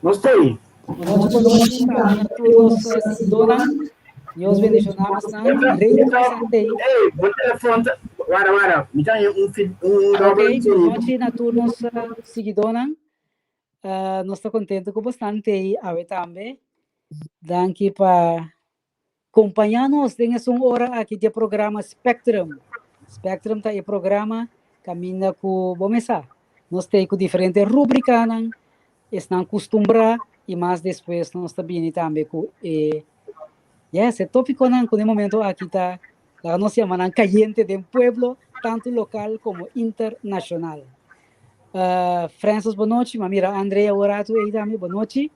Nos t'ei. Bon nochi, tambe na tur nos siguidónan. Dios bendishoná bosnan. Rei Sante. Ey, bo telefon ta. Wara, wara. Mi ta haña un fi, un Ok, dobbel bon sonido. nochi na tur nos siguidónan. Nos ta kontentu ku bosnan t'ei awe tambe. Danki pa kompañá nos den esun ora aki di e programa Spectrum. Spectrum ta e programa kaminda ku bo mesa. Nos t'ei ku diferente rubrikanan, esnan kustumbrá i mas despues nos ta bini tambe ku e, yes, e tópikonan ku den momento aki ta laga nos yama nan kayente den pueblo, tantu lokal komo internashonal. Francis, bonochi. Mi a mira Andrea un ratu ei tambe, bonochi.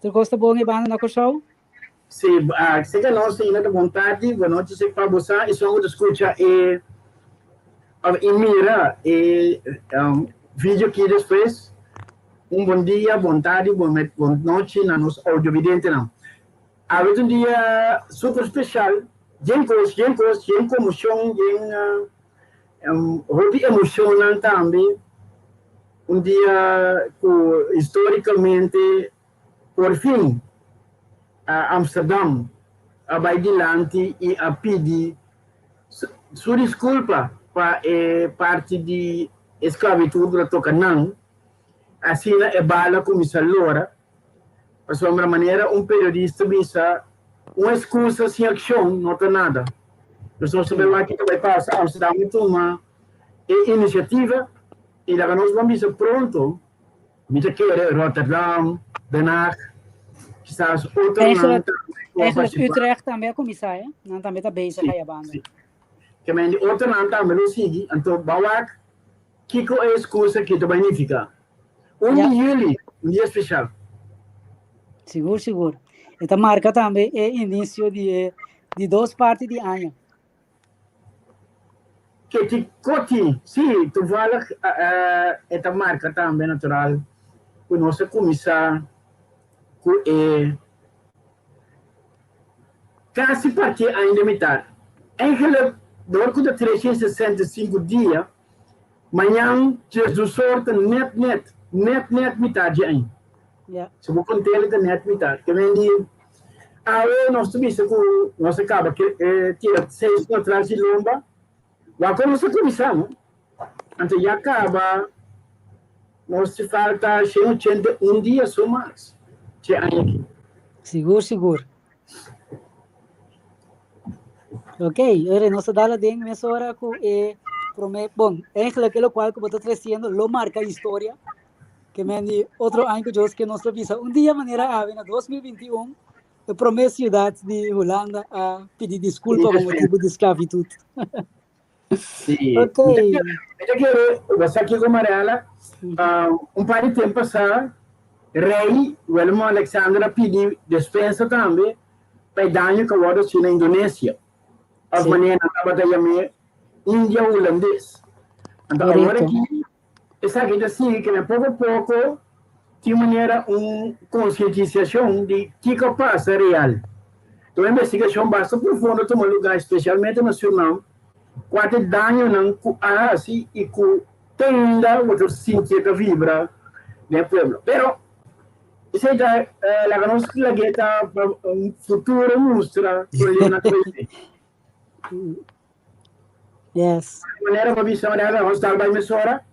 Tur kos ta bon e banda na Kòrsou? Sí, sé que nos ainda ta bon tardi, bon nochi sé pa bo sa, esun ku ta skucha e of i mira e video aki despues, un bon dia, bon tardi, bon bon nochi na nos audiovidentenan. Awe ta un dia super speshal, yen kos, yen kos, yen komoshon, yen hopi emoshonnan tambe, un dia ku historikamente Por fin, Amsterdam a bai dilanti i a pidi su diskulpa pa e parti di e sklabitut ku ta toka nan. Asina e bala kuminsá lora, pasobra manera un periodista bisa, un eskusa sin akshon no ta nada. Nos no sabe wak kiko bai pasa, Amsterdam a tuma e inisiativa i laga nos ban bisa pronto. Mi ta kere Rotterdam, Den Haag, kisas otronan Eigenlijk, tambe ku a eigenlijk partisipá. Utrecht tambe a kuminsá, eh? Nan tambe ta bezig Sí, aya banda. sí. Ke men di otronan tambe lo sigui, anto ban wak kiko e eskusa aki ta bai nifiká. Un Ja. di yüli, un dia spesial. Sigur, sigur. E ta marka tambe e inisio di e di dos parti di aña. Keti Koti, Sí, toevallig e ta marka tambe natural ku nos a kuminsá ku e kasi parti aña di mitar. Eigenlijk dor ku ta 365 dia, mañan Jesus sor ta nèt nèt, nèt nèt mitar di aña. Si bo kont'el e ta nèt mitar. Ke men di awe nos ta bisa ku nos a kaba tira seis ku atras di lomba. Wak nos a kuminsá no. Anto ya kaba nos tin falta 181 dia so mas dje aña aki. Sigur sigur. Ok, ora nos ta dal aden mesora ku e promé, bon, eigenlijk e lokual ku bo ta tresiendo lo marka historia. Ke men di otro aña ku Dios ke nos lo bisa un dia manera awe na 2021 e promé siudat di Hulanda a pidi diskulpa pa motibu di sklavitut. Sí. Ok. Mi ta kere, bo sa kiko Mariela, un par di tempu pasá Rei Willem Alexander a pidi despensa tambe pa e daño ku a wòrdu hasi na Indonesia. Òf manera nan tabata yam'é India Hulandes. Anto awor aki Esaki ta sigui kende poko poko tin manera un konsientisashon di kiko a pasa real. Ta un investigashon basta profundo a tuma lugá espesialmente na Surinam kua ta e dañonan ku a hasi i ku te ainda bo ta sinti e ta vibra den e pueblo. Pero esei ta laga nos lag'é ta pa un futuro mustra problema ku bay tin. Yes. Manera bo bisa manera nos tal bai mesora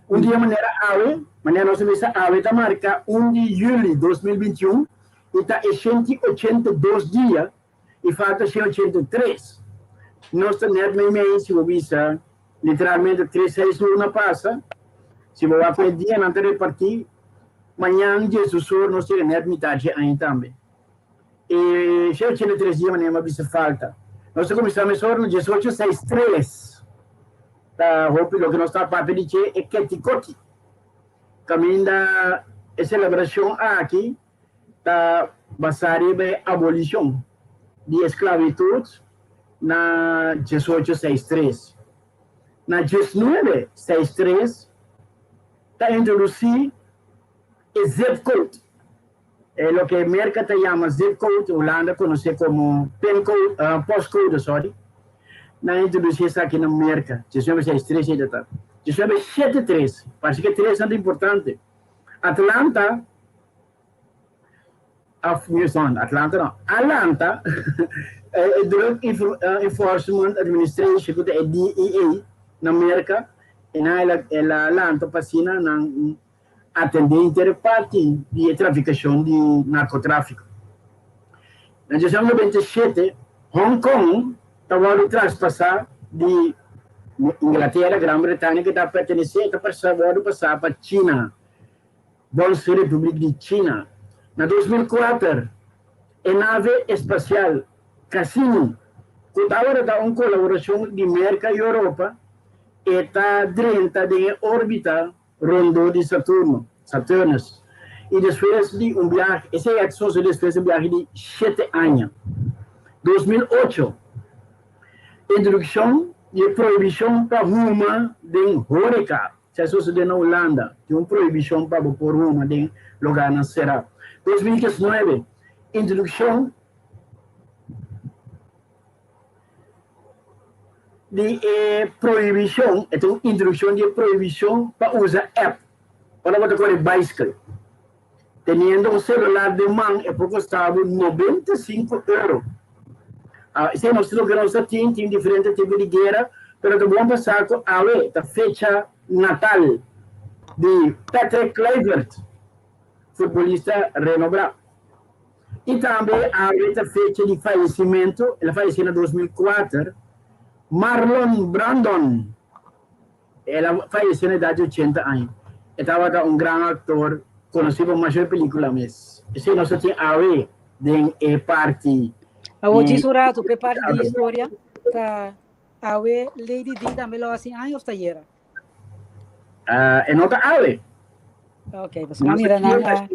un dia manera awe manera nos a bisa awe ta marka 1 di juli 2021 i ta e 182 dia i falta 183 nos ta net meimei si bo bisa literalmente tres seis luna pasa si bo wak ku e dianan ta reparti mañan diesdos or nos yega net mitad dje aña tambe. E 183 dia manera mi a bisa falta. Nos ta kuminsá mesora na 18 seis tres. Ta hopi loke nos ta papia di dje e Ketikoti. Kaminda e selebrashon aki ta basá riba e abolishon di esklabitut na 18 seis tres. Na 19 seis tres ta introdusí e zip code. E loke Merka ta yama zip code, Hulanda konosé komo pin code, postcode, sorry. Nan a introdusí esaki na Merka, 1963 ei ta ta. 1973, parse ke tres nan ta importante. Atlanta Of Newson, Atlanta no, Atlanta, e Drug Enforcement Administration ku ta e DEA na Merka, e nan el a lanta pa asina nan atendé inter parti di e trafikashon di narkotráfiko. Na 1997, Hong Kong ta wòrdu traspasá di Inglatera, Gran Bretania, ku ta pertenesé, ta wòrdu pasá pa China. Volks Republiek di China. Na 2004, e nave espasial Cassini, ku tabata ta un kolaborashon di Merka i Europa, e ta drenta den e órbita rondó di Saturno, Saturnus, i despues di un biahe, esei a sosodé despues di un biahe di shete aña. 2008, Introdukshon di e prohibishon pa huma den hóreka. Esei a sosodé na Hulanda. Tin un prohibishon pa bo por huma den logarnan será. 2019, Introdukshon di e prohibishon, e ta un introdukshon di e prohibishon pa usa app ora bo ta kore baiskel. Teniendo un selular den man e por kosta bo 95 euro. Esei nos loke nos ta tin, tin diferente tipo di guera, pero ta bon pa sa ku awe ta fecha natal di Patrick Kluivert, futbolista renobrá. I tambe awe ta fecha di fayesimentu, el a fayesé na 2004, Marlon Brandon. El a fayesé na edat di 80 aña. E tabata un gran aktor, konosí pa masha pelíkula mes. Esei nos ta tin awe den e parti Awor di djis un ratu p'e parti di historia ta awe Lady Di tambe lo hasi aña of ta yera? E no ta awe. Ok, pasobra mi mira nan a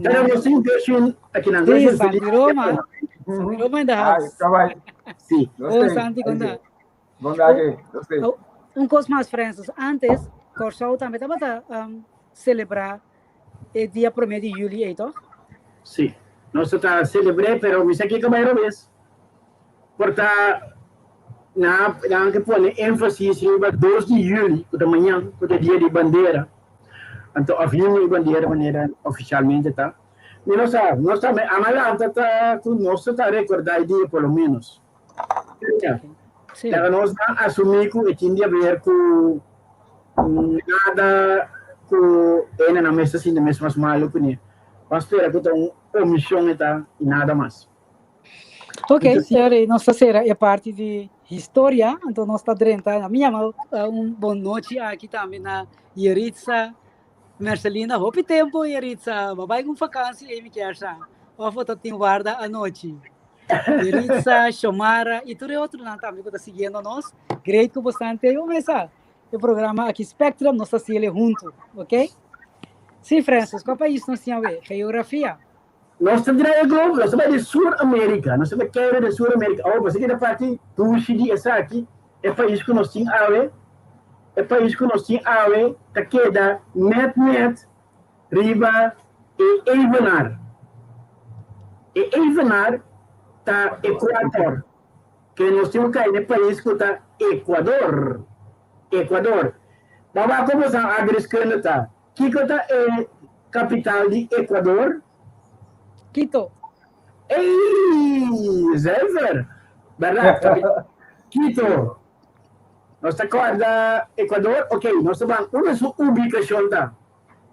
Pero nos tin version aki nan. Sí, Santi Roma. Santi Roma in the house. Sí. Oh, Santi, konta. Bon dage, nos te. Oh, un kos mas, Francis. Antes, Kòrsou tambe tabata um, selebrá e dia promé di juli ei, toch? Sí, nos ta selebr'é, pero mi sa kiko bai robes. Por ta na nan ke pone énfasis riba 2 di juli, ku ta mañan, ku ta dia di bandera. Anto, òf himno di bandera manera ofisialmente ta. Mi no sa, nos tambe, Amalanta ta ku nos ta rekordá e dia por lo ménos. Sí. Pero nos a asumí ku e tin di haber ku nada ku ene na mester sinti mes mas malu kuné. Ban spera ku ta un omishon e ta i nada mas. Ok, Entonces, sí. Eri, nos ta sera e parti di historia, anto nos ta drenta. A mi yama un bon nochi aki tambe na Yeritza Mercelina. Hopi tempo, Yeritza. Bo bai un vakantie ei mi kier sa. Of bo ta tin warda anochi? Yeritza, Shomara y tur e otronan tambe ku ta siguiendo nos. Great ku bosnan te un mesa. E programa aki Spectrum nos ta hasiele huntu, ok? Sí, Francis, kua pais nos tin awe? Geografia. Nos ta draai e globo, nos ta bai di Sur Amerika, nos ta bai kere di Sur Amerika. Awor pasobra ki ta parti dushi di esaki, e pais ku nos tin awe, e pais ku nos tin awe ta keda net net riba e evenaar. E evenaar ta Ecuador, ke nos tin ku kai na e pais ku ta Ecuador. Ecuador. Baba komo sa agriskunde ta? Kiko ta e kapital di Ecuador? Quito. Ey! Zuiver! Bèrdat, kapital Quito. Nos ta kòrda Ecuador? Ok, nos ta ban unda su ubikashon ta.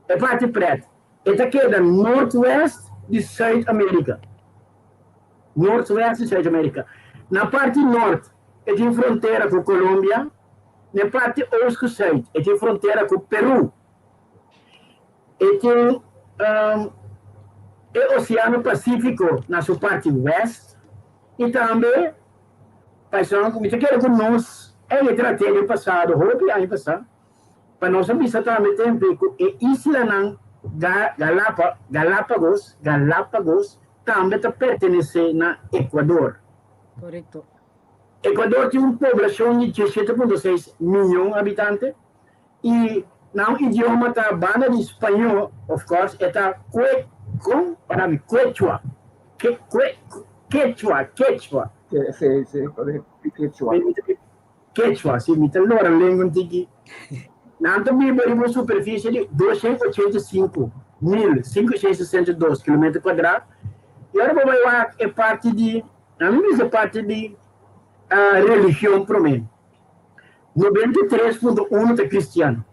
E parti prèt. E ta keda noordwest di Suid Amerika. Noordwest di Suid Amerika. Na parti nort e tin frontera ku Colombia, na e parti oost ku suid e tin frontera ku Peru. E tin e Oseano Pasífiko na su parti west i tambe paisnan ku mi ta kere ku nos e trat'é den pasado, hopi aña pasá. Pa nos a bisa tambe tempe ku e islanan Galapa, Galápagos, Galápagos, tambe ta pertenesé na Ecuador. Korekto. Ecuador tin un poblashon di 17.6 miyon habitante i nan idioma ta banda di spañó, of course, e ta kue, kon? Para mi, quechua, ke, kue, quechua, quechua. Sí, sí, korekto, quechua. Quechua, si mi ta lora lengua un tiki. Nan ta biba riba un superficie di 285. 1.562 kilometer kuadrá. I ora bo bai wak e parti di, ami bisa parti di religion promé, 93.1 ta kristian,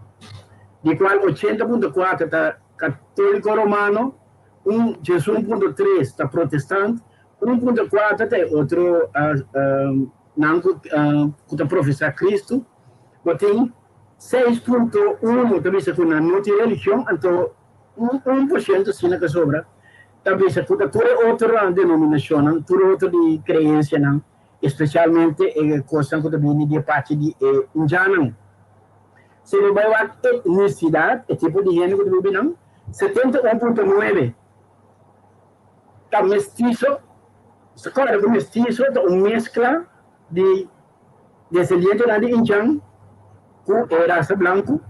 di kual 80.4 ta katóliko romano, un 11.3 ta protestant, 1.4 ta e otro nan ku ta profesá Kristu. Bo tin 6.1 ta bisa ku nan no tin religion, anto 1% asina ku a sobra ta bisa ku ta tur e otro denominashonnan, tur otro di kreensianan, espesialmente e kosnan ku ta bini di e parti di e indjannan. Si bo bai wak etnisidat, e tipo di hende ku ta biba nan, 71.9 ta mestiso. Sa kòrda ku mestiso ta un meskla di desendientenan di indjan ku e rasa blanku.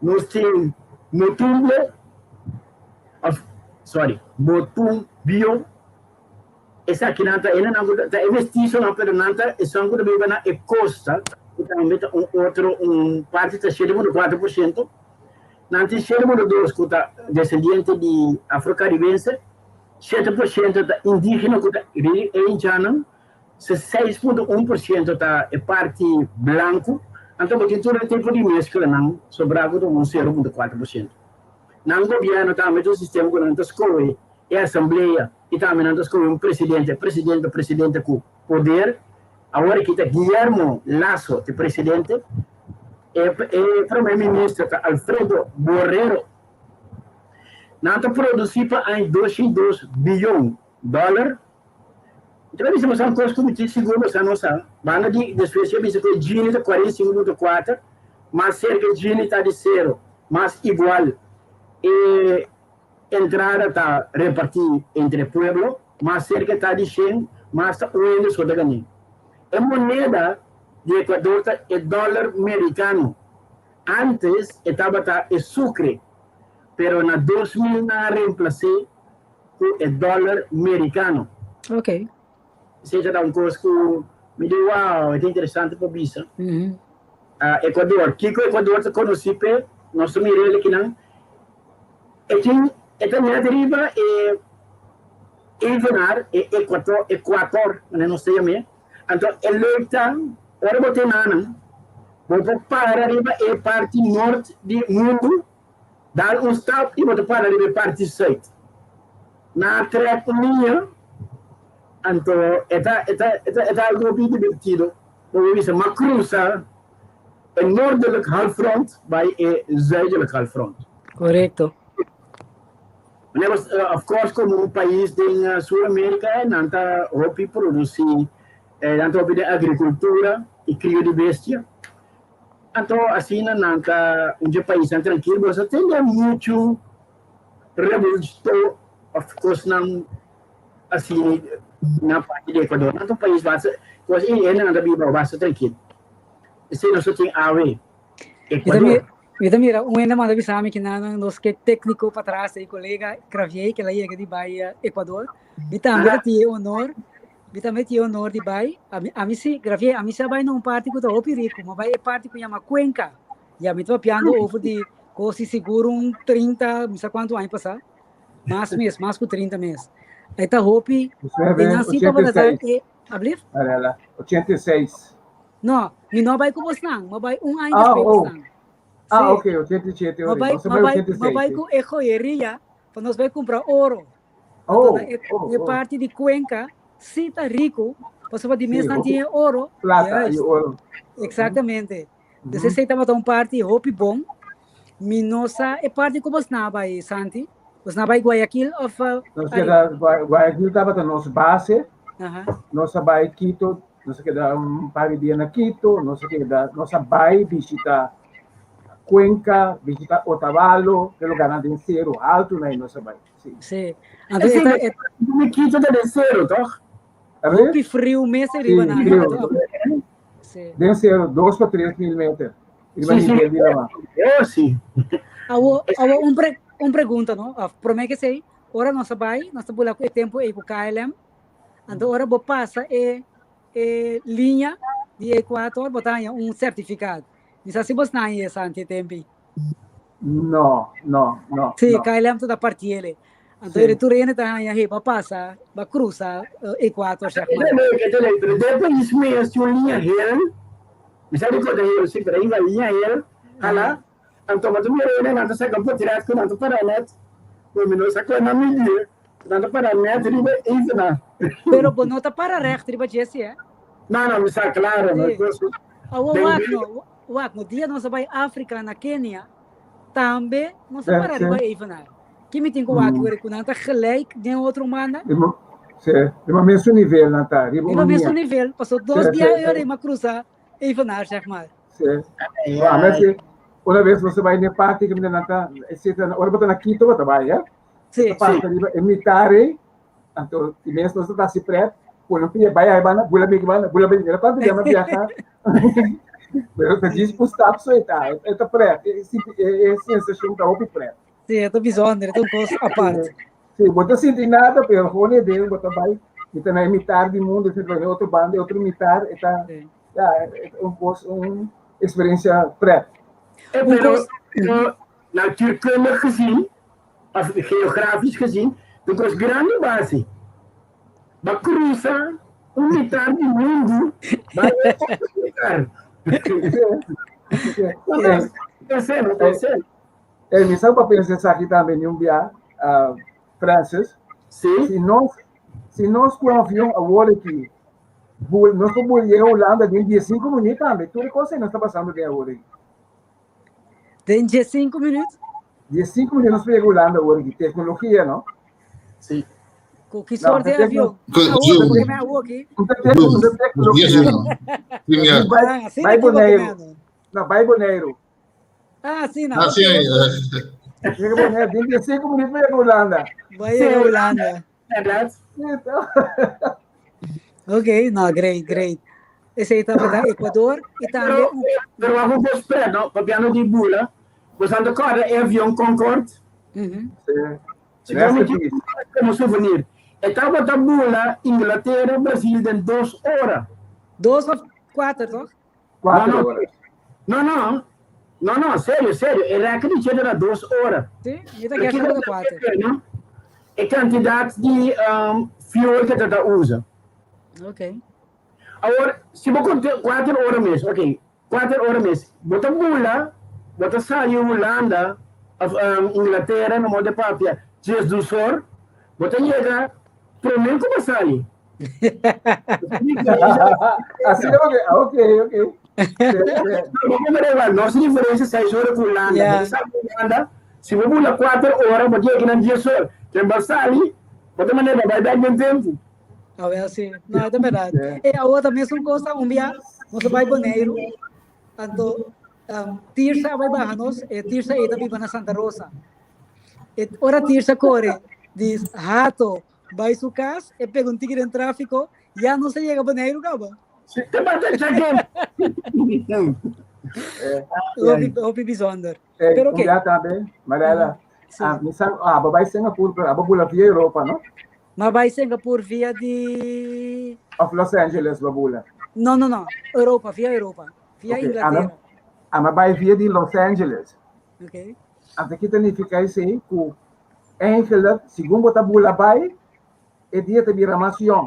Nos tin motumbo, òf sòri, motumbio. Esakinan ta hendenan ku ta e mestisonan, pero nan ta esun ku ta biba na e kosta, ku tambe ta un otro un parti ta 7.4%. Nan tin 7.2 ku ta desendiente di afrokaribense, 7% ta indígena ku ta e indjannan, 6.1% ta e parti blanku. Anto bo tin tur e tipo di mesklanan, sobrá ku ta un 0.4%. Nan gobièrnu tambe ta un sistema ku nan ta skohe e asamblea i tambe nan ta skohe un presidente. E presidente ta presidente ku poder. Awor aki ta Guillermo Lasso ta e presidente. E prome minister ta Alfredo Borrero. Nan ta produsi pa aña 202 biyon dòler. Mi ta bisa boso un kos ku mi tin sigur boso no sa. Banda di despues a bisa ku e Gini ta 45.4, mas serka e Gini ta di sero, mas igual e entrada ta repartí entre e pueblo, mas serka ta di shen, mas ta un hende so ta gané. E moneda di Ecuador ta e dòler merikano. Antes e tabata e sucre, pero na 2000 nan a reemplas'é ku e dòler merikano. Ok. Esei ta un kos ku mi di wow, e ta interesante pa bisa. Ecuador, kiko Ecuador ta konosí p'e? Nos ta mira el akinan. E tin, e ta net riba e evenaar, e ecuator, ecuator, manera nos ta yam'é. Anto e leuk ta, ora bo tin nanan, bo por para riba e parti nort di mundu, dal un stap i bo ta para riba e parti sùit. Nan a trèk un liña, anto e ta, e ta, e ta, e ta algu hopi dibertido. Bo por bisa, m'a krusa e noordelijk halfrond bai e zuidelijk halfrond. Korekto. Meneer, of course como un pais den Sur America nan ta hopi produci, nan ta hopi den agricultura y crio di bestia. Anto asina nan ta un dje paisnan trankil, bo sa tende mucho revuelto of cosnan asina na parti di Ecuador. Nan ta un pais basta, cos y hendenan ta biba basta trankil. Esey nos ta tin awe. Ecuador. Mi ta mira un hende manda bisa mi kinan nos ke técnico patras ei colega Cravier ke la yega di bai Ecuador. Mi tambe ta tin e honor, mi tambe tin e honor di bai. Ami, ami si, Cravier, ami si a bai na un parti ku ta hopi riku, mi a bai e parti ku yama Cuenca. Ya mi ta papiando over di kosi sigur un 30, mi sa kuantu aña pasá. Mas mes, mas ku 30 mes. E ta hopi, e nan si tabata ta e, ablief? Arela, 86. No, mi no bai ku bosnan, mi bai un aña despues oh. bosnan. Ah, Sí. ok, 87 Mi ori. bai, Nos mi bai bai, mi 86. bai sí. ku e joyeria pa nos bai kumpra oro. Anto Oh, na e, oh, e oh. parti di Cuenca sí ta riku, pasobra di Sí, mes nan hopi tin e oro. plata i Juist, oro. exactamente. Dus Mhm. esei tabata un parti hopi bon. Mi no sa e parti ku bosnan bai, Santi. Bosnan bai Guayaquil of Nos ariba? keda Guayaquil tabata nos base. Aha. Nos a bai Quito, nos a keda un par di dia na Quito, nos a keda, nos a bai bishita Cuenca, bishita Otavalo, ke lugarnan den seru haltu na nos a bai. Sí. Sí. Anto e ta e Mi Quito ta den seru, toch? A ver? hopi friu mes ariba Sí, nan. friu. Anto, sí. Den seru, 2 pa 3000 meter. Riba Sí. nivel di lama. Oh, sí. Awo, awo un pregunta, no? Of, promé ke sei, ora nos a bai, nos ta bula ku e tempu ei ku KLM, anto ora bo pasa e liña di Ecuador, bo ta haña un sertifikado. Mi sa si bosnan haña esaki e tempu ei. No, no, no. Sí, no. KLM ta partiele. Anto Sí. e tur hende ta haña hey, ba pasa, ba cruza Equator, zeg maar. Nee, ik het pero de país mes un liña hel. Mi sabi ko de hel, sí, pero iba liña hel. Hala. Anto ma tu mira ene nan ta saka portret ku nan ta para net. Pero mi no sa kon nan midi. Nan ta para net riba evenaar. Pero bo no ta para recht riba djesi, eh? No, no, mi sa claro, no. Sí. Awo Den wak no, wak no, dia nos a bai Afrika na Kenia, tambe nos a para riba evenaar. Ki mi tin ku wak ku nan ta gelijk den otro manda? Sí, riba mesun nivel nan ta, riba Riba un mesun liña. nivel, paso dos Sí, dia sí, ora sí. ima cruza evenaar, zeg maar. Sí. Ah, mas sí, una vez nos a bai n'e parti ku nan ta, etcétera, ora bo ta na Quito bo ta bai, eh? Sí. Ta pasa riba e mitar ei, anto i mes nos ta hasi pret, pone un pia bai ai banda, bula biki banda, bula biki, mira kuantu dia mi a biaha. Pero ta djis un stap so e ta, e ta pret, e e sensashon ta hopi pret. Sí, e ta bijzonder, e ta un kos apart. Sí, bo ta sinti nada, pero gewoon e ding bo ta bai, i ta na e mitar di mundu, si bai na otro banda, e otro mitar, e ta, ya, e ta un kos, un eksperensia pret. Eh, Un pero, kos, pero natuurkundig gezien, of geografisch gezien, un kos grandi basi. Ba cruza un mitar di mundu, bai na otro mitar. Sí, No sí. ta ser, no ta ser. Eh, mi sa pa pensa esaki tambe ni un bia, ah, Francis. Sí. Si nos, si nos ku avion awor aki, bul, nos por bul yega Hulanda den 15 minuut tambe. Tur e kos ei nos ta pasando den awor aki. Den 15 minuut? 15 minuut nos por yega Hulanda awor aki. Teknologia, no? Sí. Ku ki soort de No, avion? Ku Awor, Zoom. porque mi awor aki. Un ta tek- un ta teknologia. Zoom. Sí, mira. Bai, Ah, asina bai ki bo Boneiru. kemando. No, bai Boneiru. Ah, sí, no. Ah, sí, ok. Yega Boneiru, den 15 minuut por yega Hulanda. Bai yega Hulanda. Inderdaad. Sí, toch? Ok, no, great, great. Esei tabata Ecuador y tambe Pero, un pero wacht un poco, no? Papiando di bula, bo ta corda e avion Concorde? Sí. Si Rest mi in peace. como souvenir. E tabata bula Inglaterra, Brasil den 2 ora. 2 of 4, toch? 4 No, no. ora. No, no. No, no, serio, serio. E record di era 2 ora. Sí, mi ta kere tabata 4. No? E kantidat di fuel ku ta usa. Awor, si bo konta 4 ora mes, ok, 4 ora mes, bo ta bula, bo ta sali Hulanda, of Inglatera, na moda papia, 12 or, bo ta yega, promé ku bo sali. Asina ok, ah, ok. Sí, sí. No, bo nos diferensia 6 ora ku Hulanda. Bo ta sali Hulanda, si bo bula 4 ora, bo yega na 10 or. Ken bo sali, bo ta manera bai bèk den tempu. Ah, wel, sí. No, ta berdat. Sí. E awor tambe un kos, un dia, nos a bai Boneiru, anto Tirsa bai baha nos, e Tirsa e ta biba na Santa Rosa. E ora Tirsa kore, di Hato, bai su kas, e pega un tiki den tráfiko, ya nos a yega Boneiru kaba. Sí, te bate check Hopi, hopi bijzonder. Pero ok. Un dia tambe, Mariela, ah, mi sa, ah, bo bai Singapore, pero abo bula via Europa, no? M'a bai Singapore via di Of Los Angeles, bo bula. No, no, no. Europa, via Europa. Via Inglatera. Ami a bai via di Los Angeles. Anto kiko ta nifiká esei? Ku eigenlijk, segun bo ta bula bai, e dia ta bira mas yòn.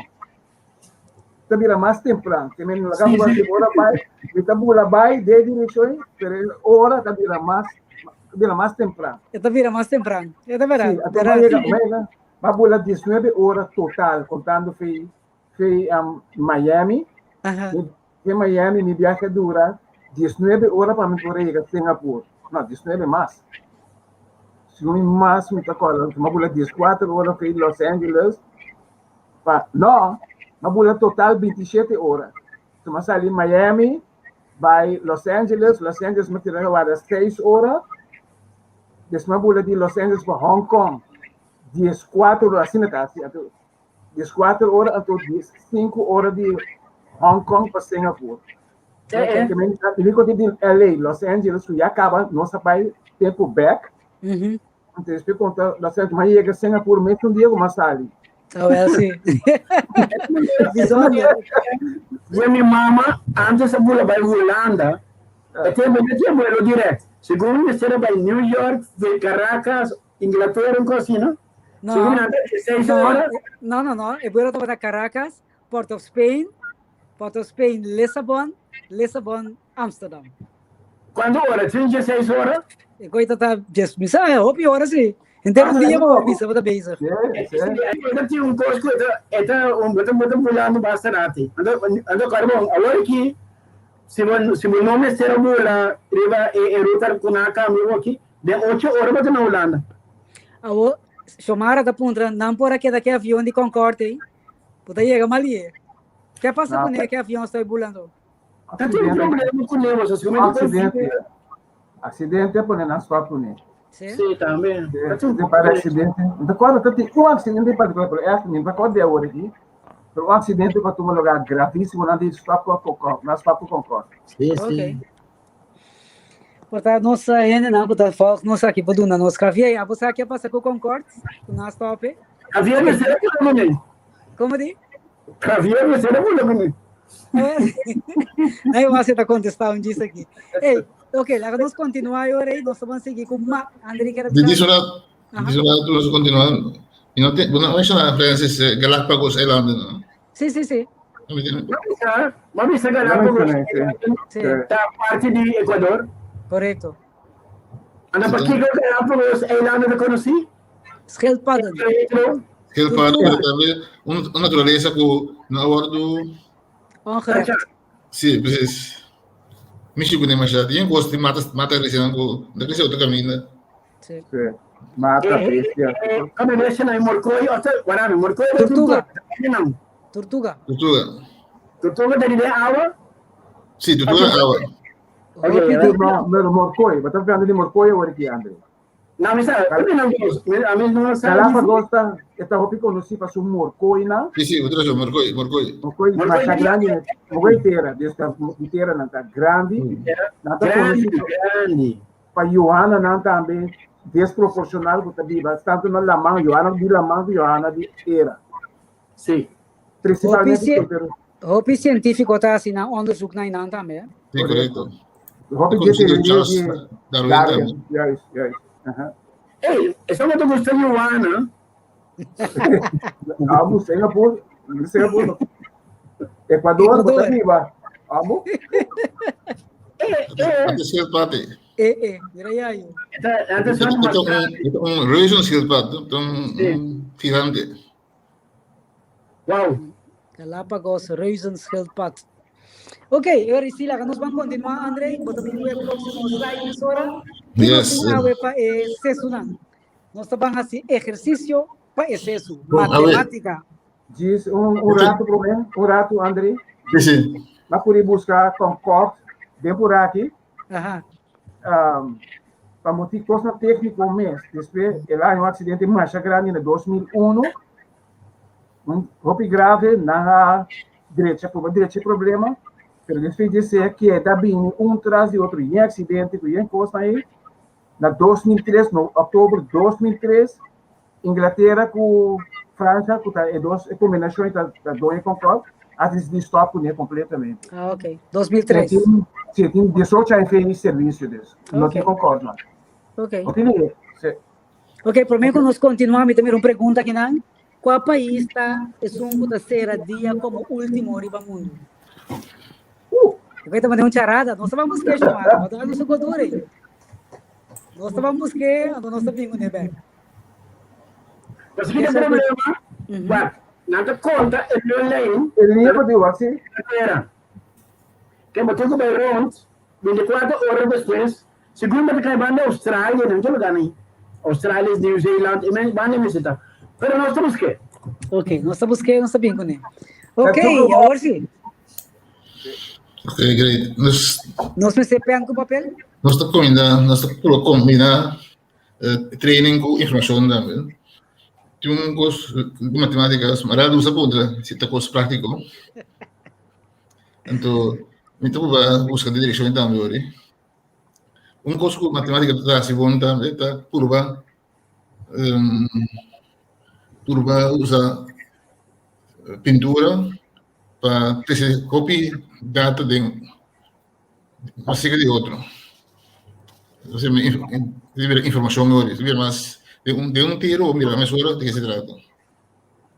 Ta bira mas tempran. Ke men laga bo si ora bai, mi ta bula bai den direkshon, pero e ora ta bira mas tempran. E ta bira mas tempran. E ta berdat. Sí, anto m'a yega, m'a yega, m'a bula 19 ora total, kontando fei Miami. Fei Miami, mi biahe a dura 19 ora pa mi por yega Singapore. No, 19 mas. Segun mas mi ta kòrda, m'a bula 14 ora fei Los Angeles. Pa, no, m'a bula total 27 ora. So m'a sali Miami, bai Los Angeles, Los Angeles m'a tira warda 6 ora. Despues m'a bula di Los Angeles pa Hong Kong. 14 ora, asina ta, asina, 14 ora, anto 5 ora di Hong Kong pa Singapore. Mi konta di LA, Los Angeles, ku ya kaba, nos a bai tempu bèk. Anto despues konta Los Angeles, m'a yega Singapore mes un dia ku m'a sali. Ah, wel, sí. Bijzonder. E mi mama, antes a bula bai Hulanda, e tempu no tin vuelo direct. Segun mester a bai New York, Caracas, Inglaterra, un kos asina, no? No. Segun nan ta 16 No, ora. no, no, no. E vuelo tabata Caracas, Port of Spain, Port of Spain, Lissabon, Lissabon, Amsterdam. Kuantu ora? Tin 16 ora? E koi ta djes misa, eh, hopi ora si. Henter un dia bo bisa bo ta bezig. Sí, sí. E tin un kos ku e ta e ta un bo ta bo ta bulando basta rati. Anto anto kòrda bon, awor aki si bo si bo no mester a bula riba e e ruta ku nan a kambia bo aki, den ocho ora bo ta na Hulanda. Awor, Xiomara ta puntra, nan por a keda ke avion di Concorde ei? Bo ta yega malie. Ke pasa kuné ke avion sta bulando? Ta tin un problema kuné bo, sosegamente Accidente. Accidente a pone nan stop kuné. Sí? Sí, tambe. Ta tin un De para accidente. No te acuerdo, ta tin un accidente en particular, pero echt, ni me acuerdo de ahora aquí. Pero un accidente que tuvo lugar gravísimo, nan di stop con Concorde, nan stop con Concorde. Sí, Ok. sí. Porta nos hendenan ku ta volg nos aki por duna nos. Javier, abo sa ke pasa ku Concorde? Ku nan stop e? Javier mester a bula kuné. Komo di? Javier mester a bula kuné. Ay, wasi ta contestá un djis aki. Ey, ok, laga nos continuá e ora ei, nos ta ban sigui ku Ma. André kere Di bisa di algo? rato, Aha. di rato nos continuá. Y no te, bueno, menciona Francis Galápagos Eilanden, no? Sí, sí, sí. No me tiene- M'a bisa, m'a bisa Galápagos Sí, ta parti di Ecuador. korekto. Anda pakiko Galápagos Eilanden ta konosí? Schildpadden. Schildpadden, Tortuga. pero tambe un, un naturalesa ku no a wordu. Ongerept. Sí, precies. Mishi ku demasiado. Tin kos di mata mata kresinan ku no krese otro kaminda. Sí. Sí. Mata bestia. Kami bestia na morkoi, ota, warami, morkoi Tortuga. Tortuga. Tortuga. Tortuga. Tortuga ta di den awa? Sí, tortuga awa. Ok, Hopi No, no, morkoi. Bo ta hablando di morkoi awor aki, André. No, mi sa, mi no, mi, a mi no sa. Galápagos ta, e ta hopi konosí pa su morkoinan. Sí, sí, otro razón, morkoi, morkoi. Morkoi Morkoi masha di- grandi, morkoi tera, dus ta di tera nan ta grandi. Nan ta Grandi, konosí pa- grandi. pa yuana nan tambe desproporshonal ku ta biba tantu na laman, yuana di laman ku yuana di tera. Sí. Principalmente Hopi si- pero Hopi científico ta hasi nan onderzoek na nan tambe. eh? Sí, korekto. hopi Conocido gente Charles di Darwin Darwin, tambe. juist, juist. Aha. Ei, esa no te gusta yuana? Amo Singapur, Singapur. Ecuador, Ecuador. bo ta biba. Amo. Eh, eh, Ate schildpad. Eh, eh, mira ya yo. esta, antes Ito son ito un ito un reuzenschildpad, ito un Sí. un gigante. Wow. Galapagos reuzenschildpad. Ok, ora sí, laga nos ban continuá, André. Bo ta bin ku e próximo slide mesora. Yes. Nos awe pa e sesunan. Nos ta ban hasi ehersisio pa e sesu. Bom, awe. Matemática. Diz un, un rato promé, un rato, André. Sí, sí. M'a kuri buska Concorde den por aki. Aha. Um, pa motivo kosnan tékniko mes. Despues el a haña un aksidente masha grandi na 2001. Un hopi grave, nan a drecha, proba drecha e problema, pero despues di esei a keda bini un tras di otro, yen aksidente ku yen kosnan ei. Na 2003, no oktober 2003, Inglatera ku Fransha, ku ta e dos e kombinashon ta ta doño Concorde, a disidí stòp kuné kompletamente. Ah, ok. 2003. Tin, sí, tin 18 aña fe servisio des. No tin Ok. Concorde mas. Ok. No tin idea. Sí. Ok, promé ku nos kontinuá, mi ta mira un pregunta akinan. Kua pais ta esun ku ta sera dia komo último riba mundu? Bo ta manda un charada. Nos ta ban busk'é, Xiomara. Bo ta ban nos godura ei. Nos ta ban busk'é, anto nos ta bin kuné bèk. Mas ki ta problema? Wak, nan ta konta e ley. E liña pa di wak, sí. Era. Ke bo tin ku bai rond 24 ora despues, segun bo ta kai banda Australia, nan ke lugar nan? Australia, New Zealand, e men banda mester ta. Pero nos ta busk'é. Ok, nos ta busk'é, nos ta bin kuné. Ok, awor sí. Ok, great. Nos, Nos mester pen ku papel? nos ta combina, nos ta puro combina training ku informashon tambe. Tin un kos di matematika, mara usa puntra si ta kos práktiko. Anto mi ta purba buska di direkshon tambe ori. Un kos ku matematika ta hasi bon tambe ta purba purba usa pintura pa trese hopi data den un siga di otro. Informashon ori, ta bira mas den un den un tiro bo mira mesora di ke se trata.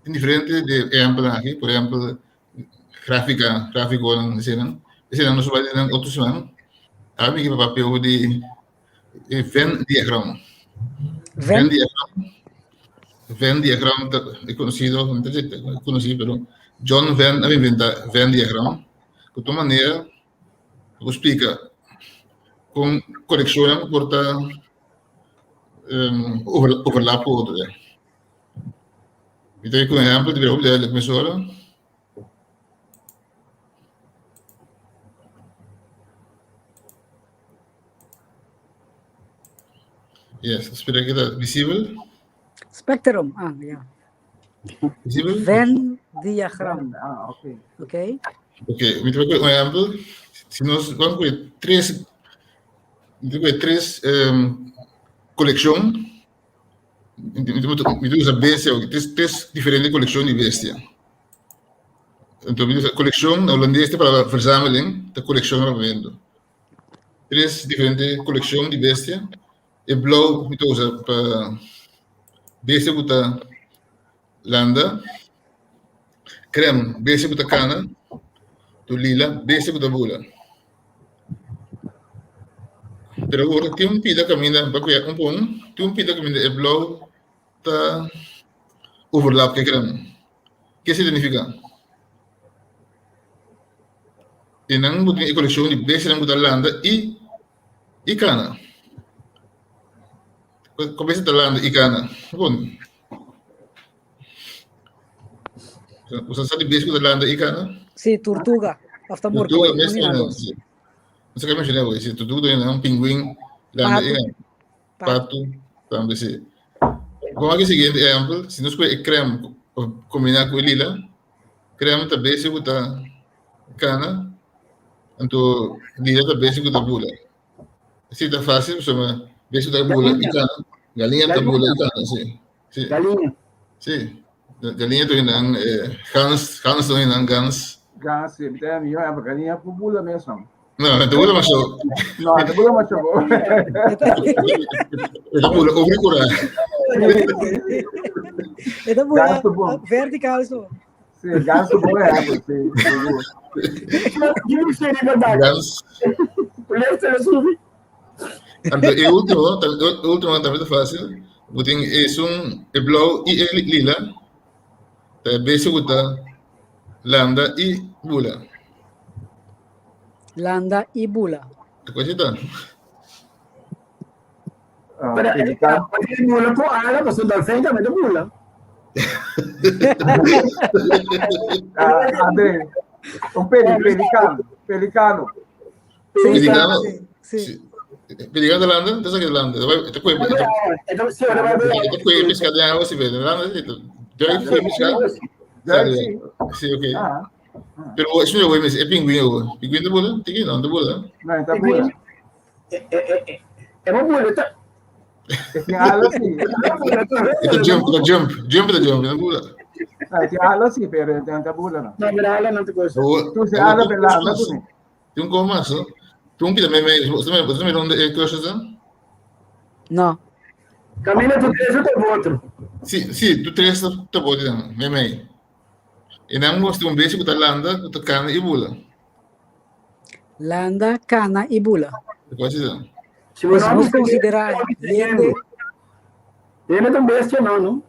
Tin diferente de ehèmpelnan aki, por ehèmpel grafika, grafikonan esenan, esenan nos bai den otro siman. Awe mi ke papia ober di e Venn diagram. Venn diagram, Venn diagram ta e konosido, no ta konosí pero John Venn a inventá Venn diagram ku ta un manera Bo splika kon konekshonnan por ta overlap ku otro. Mi ta ku un ehèmpel di hopi duidelijk mesora. Yes, spera ku ta visibel. Spectrum, ah, ja. Visibel? Venn diagram. Ah, ok. Ok. Ok, mi ta un ehempel. Si nos ban ku tres, mi ta ku tres um, kolekshon, mi ta usa bestia, tres, tres diferente kolekshon di bestia. Entonces, mi usa kolekshon, na holandés ta palabra verzameling, ta kolekshon na papiamento. Tres diferente kolekshon di bestia. E blou mi ta usa pa bestia ku ta landa. Krem, bestia ku ta kana. Tu lila, bestia ku ta bula. Pero awor tin un pida kaminda, pa kuya un pon, tin un pida kaminda e blou ta overlap ku e krem. Ke significa? E nan bo tin e kolekshon di bestianan ku ta landa i i kana. Kon bestia ta landa i kana? Bon. Bo sa di bestia ku ta landa i kana? Sí, tortuga. Of ta Tortuga morkoi. mes Un di nan no. dos. Sí. No sé ke mencioné hoy. Sí, tortuga ta un pinguin landa i Patu. kana. Patu. Patu tambe sí. Bon aki siguiente ehempel, si nos kohe e krem kombiná ku e lila, krem ta bestia ku ta kana, anto lila ta bestia ku ta bula. Esei ta fásil pasobra bestia ku ta bula i kana, galiña ta bula i kana, sí. Sí. Galiña. Sí. Galiña ta nan eh, gans, gans ta nan gans. Gans, sí, mi ta mi yo, galiña por bula mesmo. No, no te bula mas yo. No, te bula mas yo. Te bula over cura. E ta bula vertical so. Sí, gans bo é, sí, seguro. Gans. Anto e último, e último tambe ta fácil. Bo tin esun e blauw i e lila. Ta e bestia ku ta landa i bula. Landa i bula. E kos ta. Ah, Pero pelicano. bula ku ala, pasobra dolfijn tambe ta bula. Ah, André, un peli, pelicano, pelicano. Sí, sí, Pelicano. sí, sí. Pelicano ta landa, ta sa landa. Ta kue, ta Sí, ora vai ta kue pesca den agua si ve. Landa, si. Duik kue pesca. Duik, sí. Sí, ok. Ah, Pero eso yo voy a decir, pingüino, pingüino ta bula? Tiki no, ta bula. no, ta bula. É uma bula, tá? E tin ala sí. E ta jump, ta jump, jump ta jump, ta bula. No, e tin ala sí, pero no ta bula no. No, pero ala no te cosa. Tu se ala pelando, tu ne. Tin un kos mas, no? Tin un pida mei mei, bo ta mira unda e cursus ta? No. Camina tu tres o outro. Sí, sí, tu tres ta bo di mei mei. E nan mostra un bestia ku ta landa, ku ta kana i bula. Landa, kana i bula. Kua si ta? Si bo Pues no nos konsiderá hende. Hende ta un bestia no, no?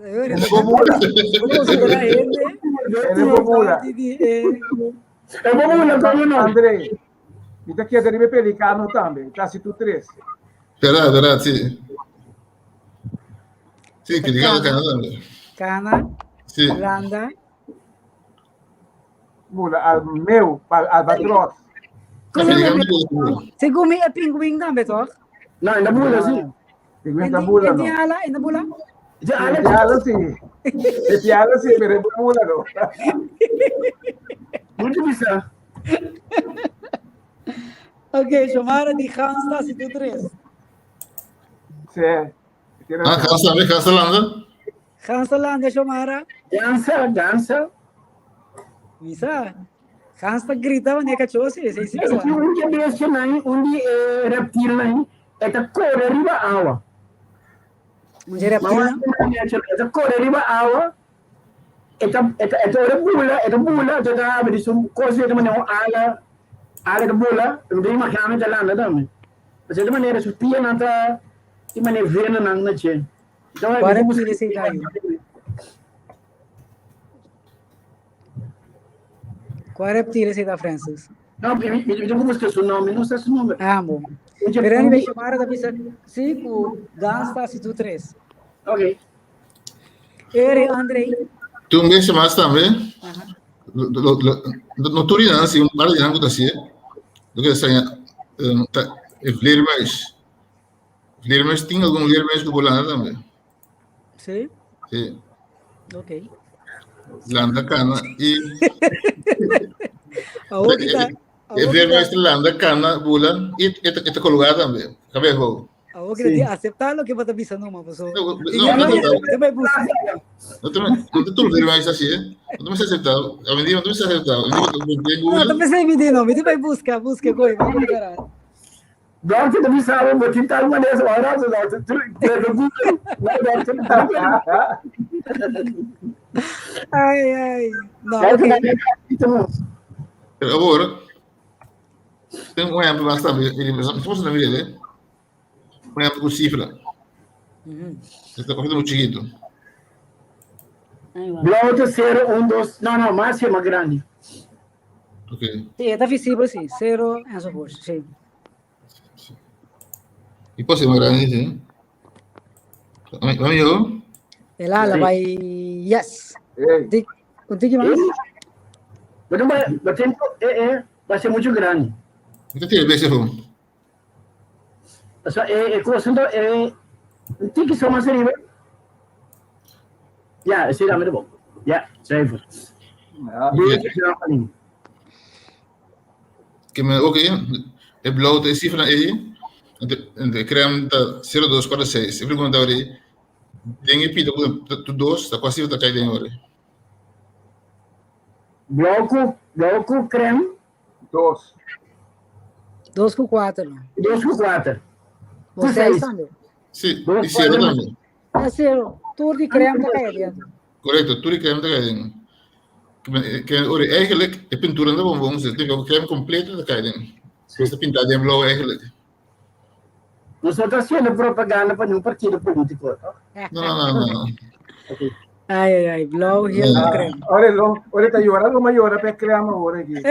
E no por bula. Nos konsiderá hende E no por bula. parti di e E por bula, komo no? André, mi ta keda riba e pelicano tambe, kasi tu tres. Verdad, verdad, sí. Sí, que diga kana tambe. kana, Sí. landa, Bula, al meu, pa albatros. No, pelicano ta bula. Segun mi e pinguin tambe, toch? No, e ta bula, sí. Pinguin ta bula, En no. di ala, en bula? Ja, ala E tin ala sí. E tin ala sí, pero e bula no. Mucho bisa. Ok, Xomara di gans ta si tu tres. Sí. Tiene Ah, gans tambe, gans ta landa. Gans ta landa, Xomara. Dansa, dansa. Misa. Hans ta grita wanneer kachó si, esei sí sa. Un di e bestianan, un di e reptilnan, e ta kore riba awa. Un di e reptilnan? E ta kore riba awa, e ta, e ta, e ta ora bula, e ta bula, e ta habri su kos di manera un ala, ala ta bula, mi ta imagina mi ta landa tambe. Di cierta manera su pianan ta di manera venanan na dje. Kua reptil esei ta ayu? Kua reptil esei ta Francis? No, mi, mi, mi tengo que buscar su nombre, no sé su nombre. Ah, bom. Pero anyway, Xiomara ta bisa sí ku Gans ta hasi tur tres. Ok. Eri, Andrei. Tin un bestia mas tambe. Lo, lo, no tur di nan, si un par di nan ku ta hasié. Lo ke sa ta e vleermuis. Vleermuis tin algun vleermuis ku por landa tambe. Sí? Sí. Ok. Landa kana i Awor ki ta e vleermuis ta landa kana bula i e ta e ta kologá tambe. Kabes bou. Awor ki ta di aseptá loke bo ta bisa numa paso. No, no, no, no, Te bai buska. no te no te tur vleermuis así, eh. No te mester aseptá. Awendia no te mester aseptá. Awendia No, ta pensei mi di no, mi ti bai buska, buska koi, bai buska. Dokter ta bisa bo, bo tin tal malesa, bo rato dokter, tu pero Google, no dokter. Ai ai. No, ok. Pero awor, tin un ehempel mas tambe, mi na mir'é, un ehempel ku sifra. Esta cosa mucho chiquito. Blauw ta 0, 1, 2, no, no, mas mas grandi. Ok. Sí, e ta visibel, sí. Cero enzovoort, sí. E pode ser mais grande, sim. Vamos yo? El ala vai. Yes. Ei, Di, un tiki mas? Mas não vai, vai ter, é, é, vai ser muito grande. Então tira bem, seu. Osea, e, e cosa, então, é, um tiki só mais arriba. Ja, esei ta bom. Ja, zuiver. Ja. Ke men oké, e blauw ta e sifra ei, en de crème ta 0246. E pregunta ori, den e pida ku tu dos, ta kua sifra ta kai den ori? Blauw ku, blauw ku crème. Dos. Dos ku kuater. Dos ku kuater. Ku seis tambe. Si, i sero tambe. Ta sero, tur di crème ta kai adentro. Correcto, tur di crème ta kai aden. Ke ori eigenlijk e pintura no ta bon bon, dus e crème completo ta kai aden. Nos ta pinta den blauw eigenlijk. Nos no ta haciendo propaganda pa ningun partido politico, toch? No, no, no, no. Okay. Ai, ai, ai, blauw, geel ku crème. Ora lo, ora ta yora, lo ma yora pe crème ora aki.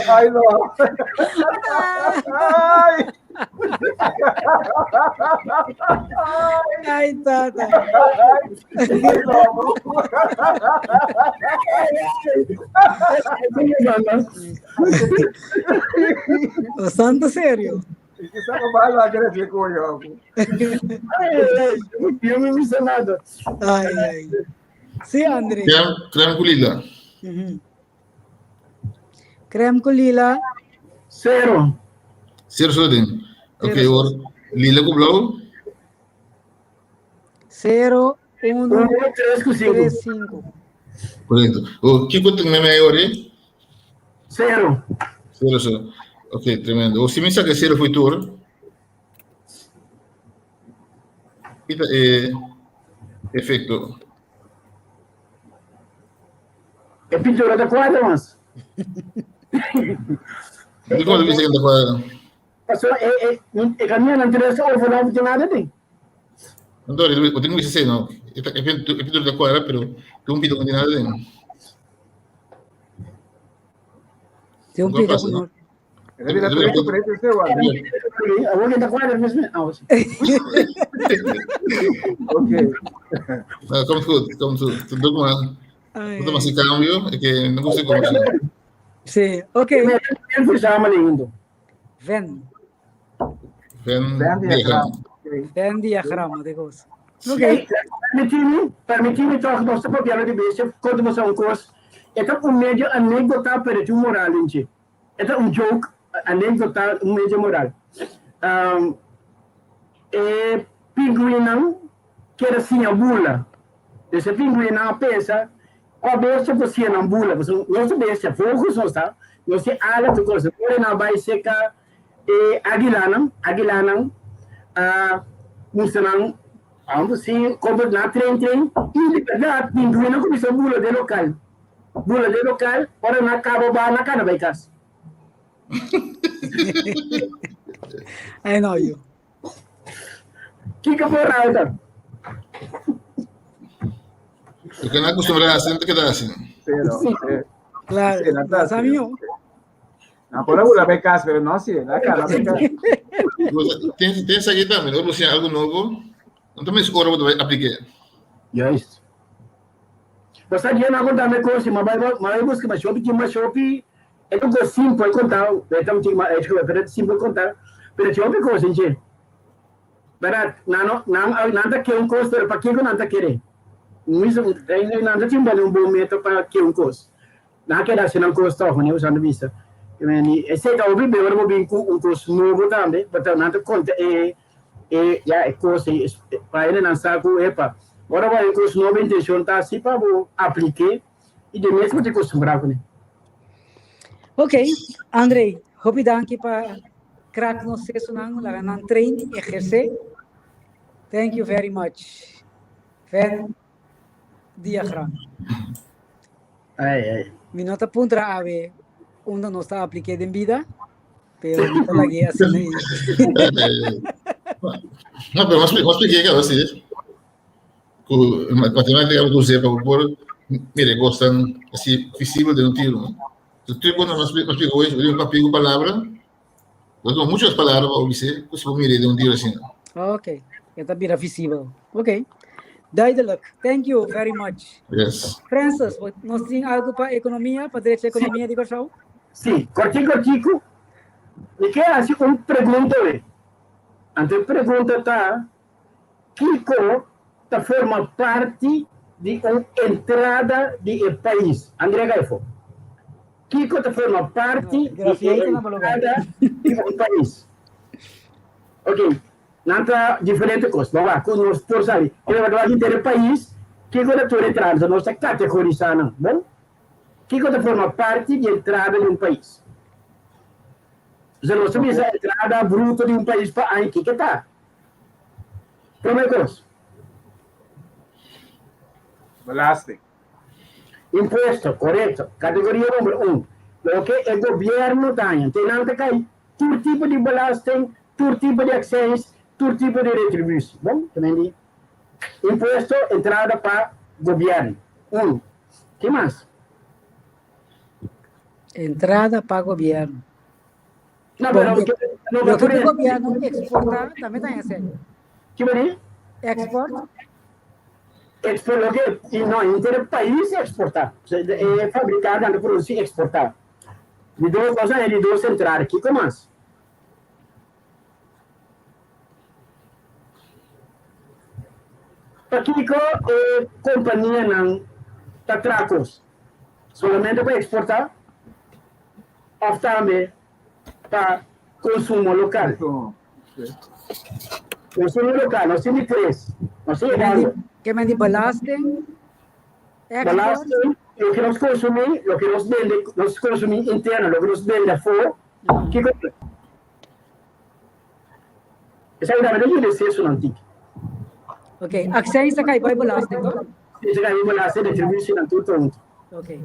Ai lo. Ai. Ai, tata. O santo serio. Eu não disse nada. Ai, ai. Sí, André. Creme, creme ku lila. Creme ku lila. Cero. Cero solo den. Ok, Cero. or lila ku blauw. Cero, uno, 1, 3 ku 5. tres, cinco. Correcto. O kiko tin meme ori? Cero. Cero solo. Ok, tremendo. O si mi saca cero foi tur. Kita e efecto. E pintura ta kuadra mas. Di como bisa que ta cuadra? Paso e e e caminho nan tres overlap tin nada den. Anto, o tengo que ser, no. E pintura ta cuadra, pero tin un pito con nada den. Tin un Nunca pida pasa, ku no? no. Awor ke ta kuadra mesmo. Ah, sí. Ok. No, komt goed, komt goed. Doe ik maar. Ai, Doe maar si cambio, é que não consigo como assim. Sí, ok. Een verzameling então. Venn. Venn Venn diagram. diagram. Ok. Venn diagrama de kos. Ok. Ok. Permitimi, permitimi toch nos ta papiando di bestia, konta boso un kos. E ta un medio anekdota, pero e tin un moral den dje. E ta un joke, anekdota, un medio moral. Um, e pinguinnan keda siña bula. Dus e pinguinnan a pensa. Kua bestia por siña nan bula? Pasobra nos ta bestia, vogels nos ta, nos tin ala tur kos. Ora nan bai serka e aguilanan, aguilanan a mustra nan amo si kon nan train train i di bèrdat pingüinnan kuminsá bula den lokal, bula den lokal, ora nan kaba ba nan kana bai kas. I know you. Kiko por alta? Lo que no acostumbra a hacer, te queda así. Pero, Sí. Claro, sí, no no sabe yo. No, por ahora ve cas, pero no, sí, la cara ve cas. Tienes, tienes aquí también, ¿no? Si algo nuevo, entonces ahora voy a aplicar. Juist. Basta dia na contar me coisa, mas vai mas busca mas shopping, tinha mais shopping, é um coisa simples contar, é tão tinha mais, é que é simples contar, pero tinha outra coisa, gente. Verdade, não não não tá que um coisa, pero para que não tá querer? Não não tinha um bom método para que um coisa. Não quer dar se não coisa, não usando vista. Esse tá ouvindo bem, agora vou vir com um curso novo também, mas não tá conta é é já é coisa para ele não sabe epa. Agora vai um curso novo, intenção tá assim para vou aplicar e de mesmo te acostumbrar com ele. Ok, André, hopi danki pa crack nos seso nan, laga nan train, ejerce. Thank you very much. Venn diagram. Ai, ai. Mi no ta puntra awe unda nos ta apliké den bida, pero mi ta lag'é asina ei. No, pero mas mas expliqué que así. Ku matemática ku usé pa por mire cosas así visible de un tiro, ¿no? El tipo no mas mas explico hoy, yo papel con palabra. Yo tengo muchas palabras para dizer, que se mire de un tiro así. Ok, e ta bira visibel. Ok. Duidelijk. Thank you very much. Yes. Francis, nos tin algo pa ekonomia, pa drecha ekonomia di Kòrsou? Sí, kortico kortico. Mi ke hasi un pregunta we. Anto e pregunta ta, kiko ta forma parti di un entrada di e pais? Andrea Gaifo. Kiko ta forma parti di e entrada di un pais? Ok, nan ta diferente kos. Bo wak ku nos por sabi. Kiko ta wak henter e pais, kiko ta tur entrada. Nos ta kategorisá nan. Bon? Kiko ta forma parti di entrada di un pais? Osea, nos ta bisa entrada bruto di un pais pa aña, kiko ta? Promé kos. Belasting. Impuesto, korekto. Kategoria number un. Loke e gobièrnu ta haña. Te nan ta kai tur tipo di belasting, tur tipo di akseins, tur tipo di retribusie. Bon, ta mende? Impuesto, entrada pa gobièrnu. Un. Ke mas? Entrada pa gobièrnu. No, Bon, pero no, loke pero ku gobièrnu eksportá tambe ta haña sèn. Ki bo di? Export. Export loke no inter pais exporta. E fabricar nan ta produci exporta. Di dos nos a di dos entrada. Kiko mas? Pakiko e kompanianan ta traha kos? Solamente pa eksportá òf tambe pa konsumo lokal? Konsumo lokal, nos tin di tres. Nos ta yegando. Ke men di belasting, export. Belasting, loke nos konsumí, loke nos bende, nos konsumí interno, loke nos bende afó, kiko? Esaki tambe ta yuda e sesonan tiki. Ok, accijns ta kai bai belasting, to? Si, ta kai bai belasting, retributionan tur ta huntu. Ok.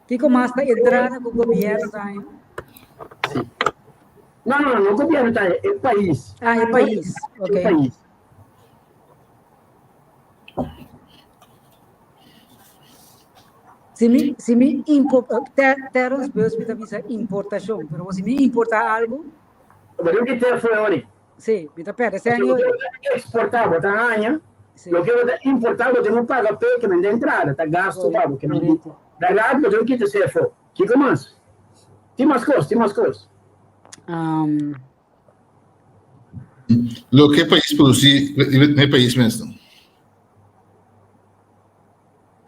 Kiko mas ta entrada ku gobierno ta haña? Si. No, no, no gobierno ta haña, e pais. Ah, e pais, ok. E pais. Si mi, si mi impo, Terence Busby ta bisa importacion, pero si mi importa algo. Pero que te fue ori. Sí, mi ta perde sen ori. Exporta, bo ta haña. Sí. Lo que bo ta importa, bo tin paga pe que men de entrada, ta gasto pa bo que men. Verdad, bo tin kita se fo. Kiko mas? Tin mas kos, tin mas kos. Lo que país produci, ne país mes.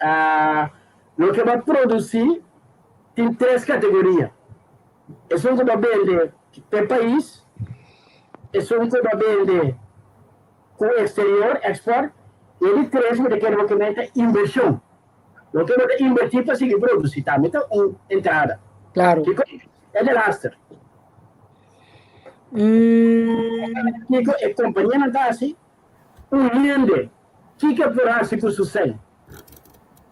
Ah, loke bo a produci tin tres categoria. Esun cu bo a bende p'e pais, esun cu bo a bende cu exterior, export, y e di tres bo ta kere bo keme ta inversion. Loke bo ta invertí pa sigui produsí tambe ta un entrada. Claro. Kiko e delaster? Kiko e kompanianan ta hasi? Un hende, kiko e por hasi ku su sèn?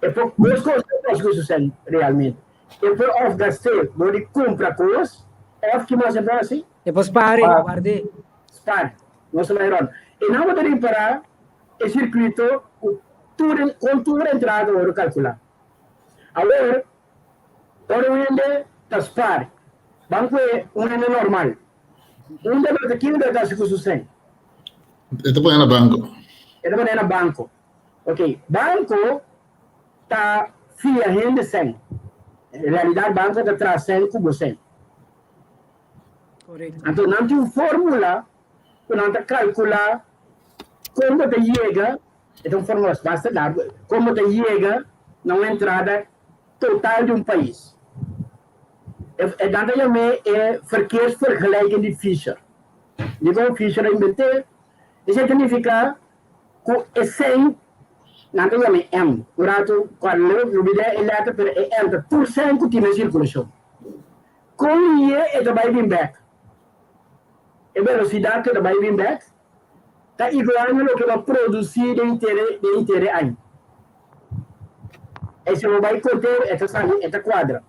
E por dos kos e por hasi ku su sèn realmente. E por òf gast'é dor di kumpra kos, òf ki mas e por hasi? E por spar, ward'é. Spar. Nos ta bai rònt. E nan bo ta ripará e sirkuito ku tur kon tur entrada ta wòrdu kalkulá. Awor, ora un hende ta spar, ban ku e un hende normal, unda lo ta kiko lo ta hasi ku su sèn? E ta pone na banko. E ta pone na banko. Ok, banko ta fia hende sèn. En realidat banko ta traha sèn ku bo sèn. Korekto. Anto nan tin un fórmula ku nan ta kalkulá kon bo ta yega, e ta un fórmula basta largu, kon bo ta yega na un entrada total di un pais. E nan ta yam'é e verkeersvergelijking di Fischer. Dikon Fischer a invent'é? Esei ta nifiká ku e sèn, nan ta yam'é M, un ratu kual lo bida e lèter pero e M ta tur sèn ku tin den sirkulashon. Kon lié e ta bai bin bèk? E velosidat ku e ta bai bin bèk ta igual na loke bo a produsí den intere den intere aña. E si bo bai kont'é e ta sali e ta kuadra.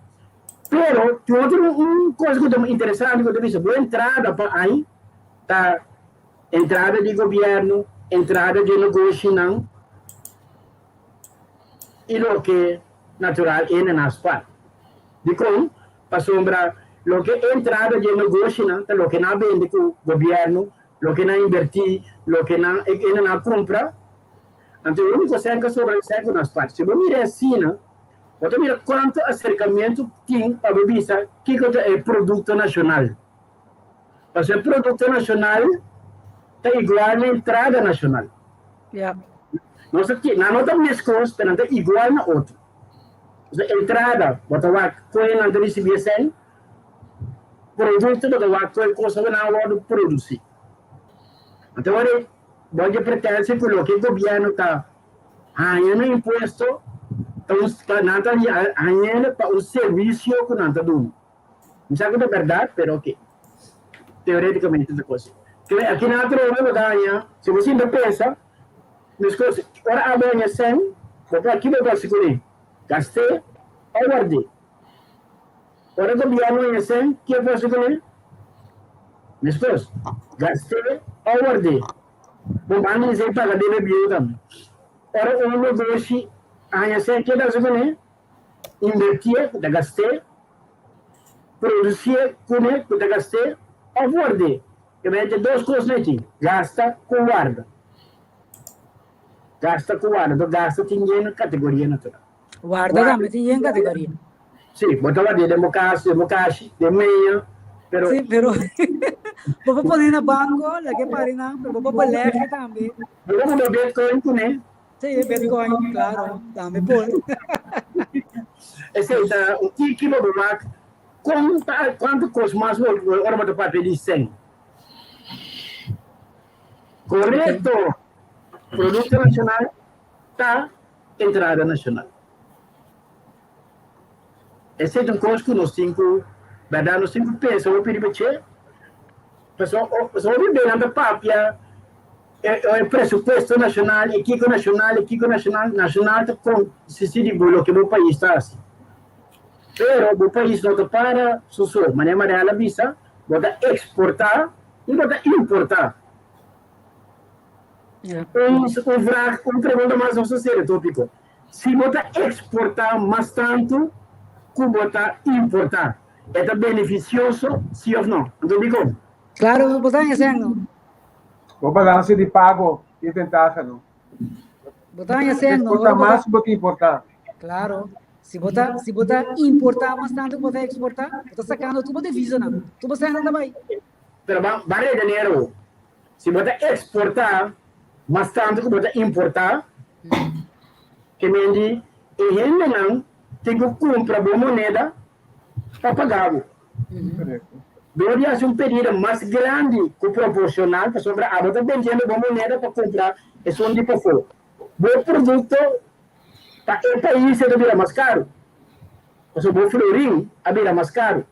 Pero tin otro un kos ku ta interesante ku ta bisa bo entrada pa aña ta entrada di gobièrnu, entrada di e negoshinan i loke natural e na nas par. Dikon? Pasobra loke e entrada di e negoshinan ta loke nan a bende ku gobièrnu, loke nan a inbertí, loke nan e nan a kumpra. Anto e úniko sèn ku a sobra e sèn ku nas par. Si bo mira e asina, bo ta mira kuantu aserkamentu tin pa bo bisa kiko ta e produkto nashonal. Pasobra e produkto nashonal ta igual na entrada nashonal. Nos ta nan no ta meskos, pero nan ta igual na otro. Pasobra entrada, bo ta wak kon e nan ta risibí esei, produkto bo ta wak kon e kosa ku nan a wòrdu produsí. Anto ora e bo dje pretensia ku loke gobièrnu ta haña na impuesto ta un nan ta hañ'el pa un servisio ku nan ta duna. Mi sa ku ta bèrdat, pero oke. Teorétikamente ta kos. Kere aki nan atrobe bo ta haña, si bo sinta pensa, meskos ora abo haña sèn, bo por aki bo por hasi kuné? Gast'é o ward'é? Ora gobièrnu haña sèn, ke por hasi kuné? Meskos, gast'é o ward'é? Bo manda esei paga debe bieu tambe. Ora un negoshi haña sèn, ke ta hasi kuné? Invertié, ku ta gast'é. Producié kuné ku ta gast'é òf ward'é. E mester ta dos kos na aki, gasta ku warda. Gasta ku warda. Enton gasta tin yen kategoria natural. Warda tambe tin yen kategoria. Sí, bo ta ward'é den bo kas, den bo kashi, den meña, pero. Sí, pero bo por pone na banko, laga e pari nan, pero bo por belege tambe. Bo por kumpra bitcoin kuné. Sí, Bitcoin, claro, tambe por. Esei ta un tiki pa bo wak kon ta kuantu kos mas bo ora bo ta papia di sèn. Korekto, produkto nashonal ta entrada nashonal. Esei ta un kos ku nos tin ku bèrdat nos tin ku pensa hopi riba dje. Pasobra hopi bes nan ta papia e presupuesto nashonal, e kiko nashonal, e kiko nashonal. Nashonal ta konsistí di bo loke bo pais ta hasi. Pero bo pais no ta para su so. Manera Mariela a bisa, bo ta eksportá i bo ta importá. Un vraag, un pregunta mas nos ta sera e tópiko. Si bo ta eksportá mas tantu ku bo ta importá, e ta benefisioso, sí òf no? Anto dikon? Klaro, bo ta haña sèn no. Bo balanse di pago tin ventaha no. Bo ta haña sèn no. Eksportá mas ku bo ta importá. Klaro. Si bo ta si bo ta importá mas tantu ku bo ta eksportá, bo ta sakando tur bo devisanan, tur bo sènnan ta bai. Pero ban ban retener awo. Si bo ta eksportá mas tantu ku bo ta importá, ke men di e hendenan tin ku kumpra bo moneda pa paga bo. Dor di hasi un pedida mas grandi ku proporshonal, pasobra abo ta bendiendo bo moneda pa kumpra esun di pafó. Bo produkto. Pa e pais e ta bira mas karu. Pasobra bo florin a bira mas karu.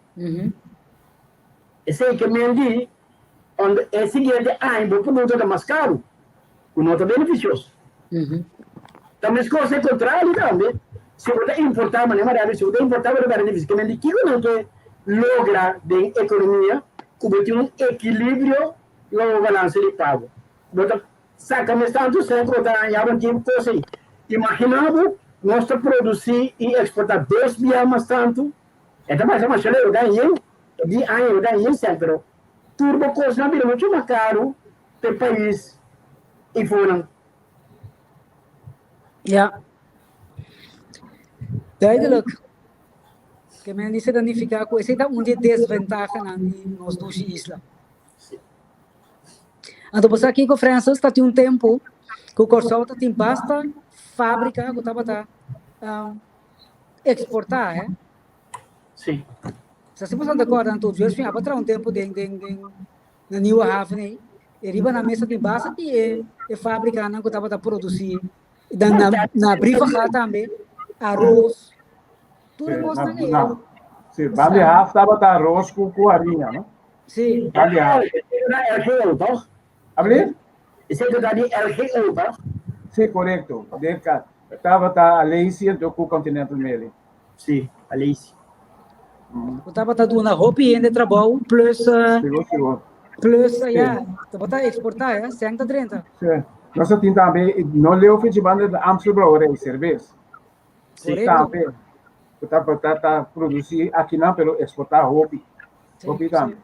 Esei ke men di, unda e siguiente aña bo produkto ta mas karu, ku no ta benefisioso. Ta meskos e kontrario tambe, si bo ta importá, manera Maria a bisa, si bo ta importá bo ta bira difísil. Ke men di kiko nan ke logra den ekonomia ku bo tin un ekilibrio riba bo balansa di pago. Bo ta Saka mes tantu sèn ku bo ta haña bo tin kos ei. Imaginá bo, nos ta produsí i eksportá dos bia mas tantu. E ta parse masha leu, dan yen di aña, dan yen sèn, pero tur bo kosnan a bira muchu mas karu pa e pais ifonan. Ja. Duidelijk. Ke men di ta nifiká ku esei ta un di e desventahanan di nos dushi isla. Anto bo sa kiko Francis ta tin un tempu ku Kòrsou ta tin basta fábrika ku tabata eksportá eh. Sí. Sa si bo ta kòrda anto Josephine a traha un tempu den den den na Nieuwe Haven ei e riba nan mesa tin basta di e e fábrikanan ku tabata produsí na na na Brievengat tambe aros tur e kosnan ei. Sí, banda di haf tabata aros ku ku hariña no. Sí. Banda di LGO, toch? Alsjeblieft? Esei ta di LGO, toch? Sí, korekto. Den ka tabata Alesi anto ku Continental Meli. Sí, Alesi. Ku tabata duna hopi hende trabou plus Sigur, sigur. plus ya, tabata eksportá ya, sèn ta drenta. Sí. Nos a tin tambe, no leu fechi banda di Amstel Brouwerij, serbes. Korekto. Tambe. Ku tabata ta produsí akinan pero eksportá hopi. Hopi tambe.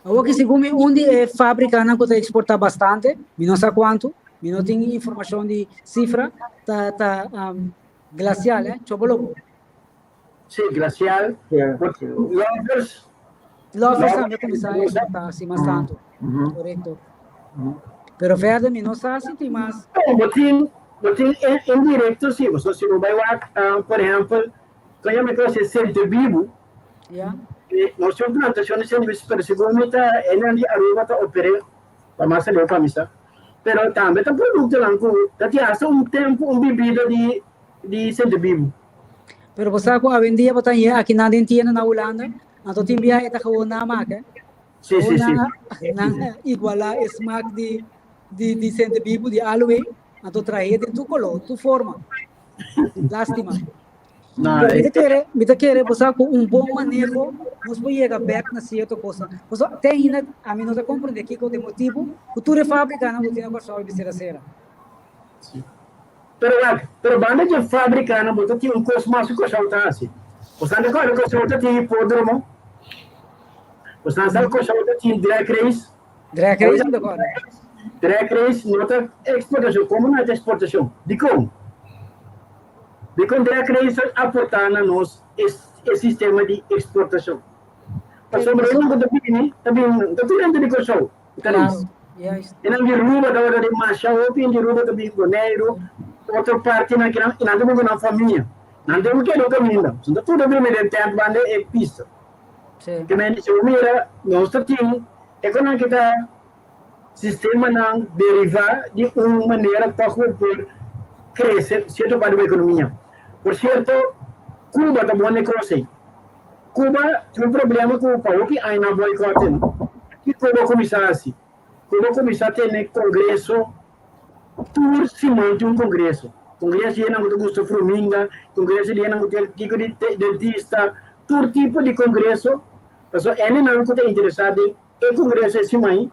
Awor ki segun mi un di e fabrikanan ku ta eksportá bastante, mi no sa kuantu, mi no tin informashon di sifra, ta ta um, Glacial, eh? Chobolobo. Sí, Glacial. Lovers. Lovers tambe kuminsá a eksportá si mas tantu. Korekto. Pero verder mi no sa si tin mas. Bo tin, bo tin indirecto si, bo si bo bai wak, por ehempel, kon yama e kos e Sentebibu. Ja. Nos tin un plantashon di Sentebibu, pero segun mi ta e nan di Aruba ta oper'é pa mas aleu pa mi sa. Pero tambe ta produktonan ku ta tin hasta un tempu un bibida di di Sentebibu. Pero bo sa ku awendia bo ta hañ'é akinan den tienda na Hulanda, anto tin biaha e ta gewoon namaak, eh. Sí, sí, sí. Nan a igualá e smak di di di Sentebibu, di aloe, anto trahe den tur koló, tur forma. Lástima. No, Pero mi ta kere, mi ta kere bo sa ku un bon maneho nos por yega bèk na sierto kosnan. Pasobra te ainda ami no ta komprendé kiko ta e motibu ku tur e fábrikanan ku tin na Kòrsou a bisera sera. Sí. Pero wak, pero banda dje fábrikanan bo ta tin un kos mas ku Kòrsou ta hasi. Bo sa di kòrda Kòrsou ta tin hipódromo? Bo sa sa Kòrsou ta tin drag race? Drag race mi ta kòrda. Drag race no ta eksportashon. Komo no ta eksportashon? Dikon? Dikon drag race ta aportá na nos e sistema di eksportashon? Pasobra e nan ku ta bini, ta bini, ta tur hende di Kòrsou ku ta race. E nan di Ruba tabata den masha hopi, e di Ruba ta bin Boneiru, otro partinan kinan, i nan ta bin ku nan famia. Nan tin ku keda un kaminda. So ta tur ta drumi den tent banda e pista. Ke men di si bo mira, nos ta tin e konan ki ta sistemanan derivá di un manera tòg bo por krese sierto parti di bo ekonomia. Por sierto, Cuba ta bon negoshi ei. Cuba tin un problema ku pa hopi aña nan boycott e. Kiko bo kuminsá hasi? Ku bo kuminsá tene kongreso tur siman tin un kongreso. Kongreso di hendenan ku ta gusta fruminga, kongreso di hendenan ku ta kiko di dentista, tur tipo di kongreso. Pasobra hendenan ku ta interesá den e kongreso e siman ei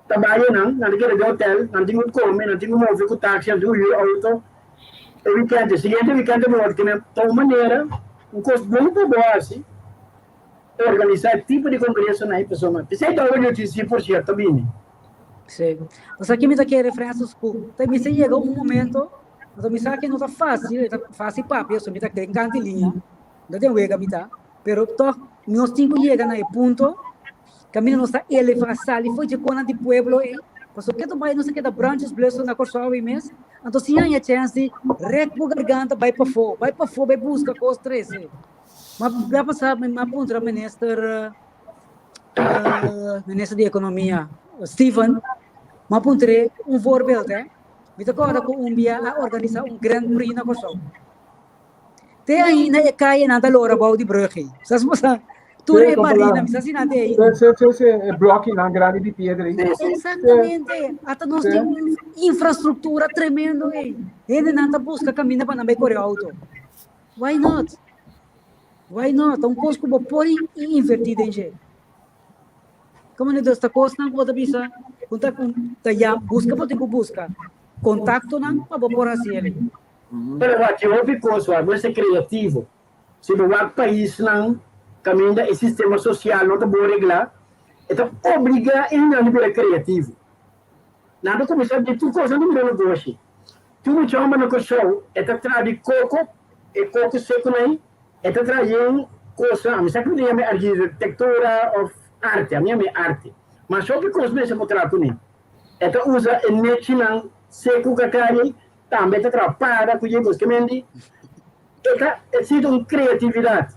ta bai einan, nan ta keda den hotel, nan tin ku kome, nan tin ku move ku taxi, nan tin ku hür outo e wikènt. E siguiente wikènt ta bo tene ta un manera, un kos bon pa bo hasi. Organisá e tipo di kongresonan ei pasobra p'esei WTC por sierto a bini. Sí. Pasobra aki mi ta kere Francis ku ta mester yega un momento, pasobra mi sa ke no ta fásil, e ta fásil papia, so mi ta den kanti liña, no den wega mi ta, pero tòg nos tin ku yega na e punto kaminda nos ta elevá, sali for dje konan di pueblo ei, pasobra ke ta bai nos ta keda branches bleso na Kòrsou ei mes, anto si haña chèns di rèk bo garganta bai pafó, bai pafó bai buska kos trese. Ma bia pasá mi a puntra minister minister di ekonomia Steven, mi a puntr'é un voorbeeld hè. Mi ta kòrda ku un bia a organisá un Grand Prix na Kòrsou. Te ainda e kayenan ta lora bou di brug ei. Sa si bo sa? Tur e marina, mi sa si nan te ainda. Sí, sí, sí, e blokinan grandi di piedra ei. Exactamente. Ata nos tin un infrastruktura tremendo ei. Hendenan ta buska kaminda pa nan bai kore outo. Why not? Why not? Ta un kos ku bo por invertí den dje. Komo ni dus ta kosnan ku bo ta bisa ku ta ta ya buska bo tin ku buska kontaktonan pa bo por hasi el. Pero wak tin hopi kos wak bo ser kreativo. Si bo wak paisnan kaminda e sistema sosial no ta bon reglá e ta obligá e hendenan di bira kreativo. Nan ta kuminsá di tur kos nan ta bira negoshi. Tur mucha homber na Kòrsou e ta traha di koko, e koko seku nan ei. E ta traha yen cosa, ami sa ku mi ta yama e arkitektura of arte, ami yama e arte. Mas hopi kos mester por traha kuné. E ta usa e nechinan seku kakari, tambe e ta traha para ku yen kos. Ke men di e ta e sido un kreatividat.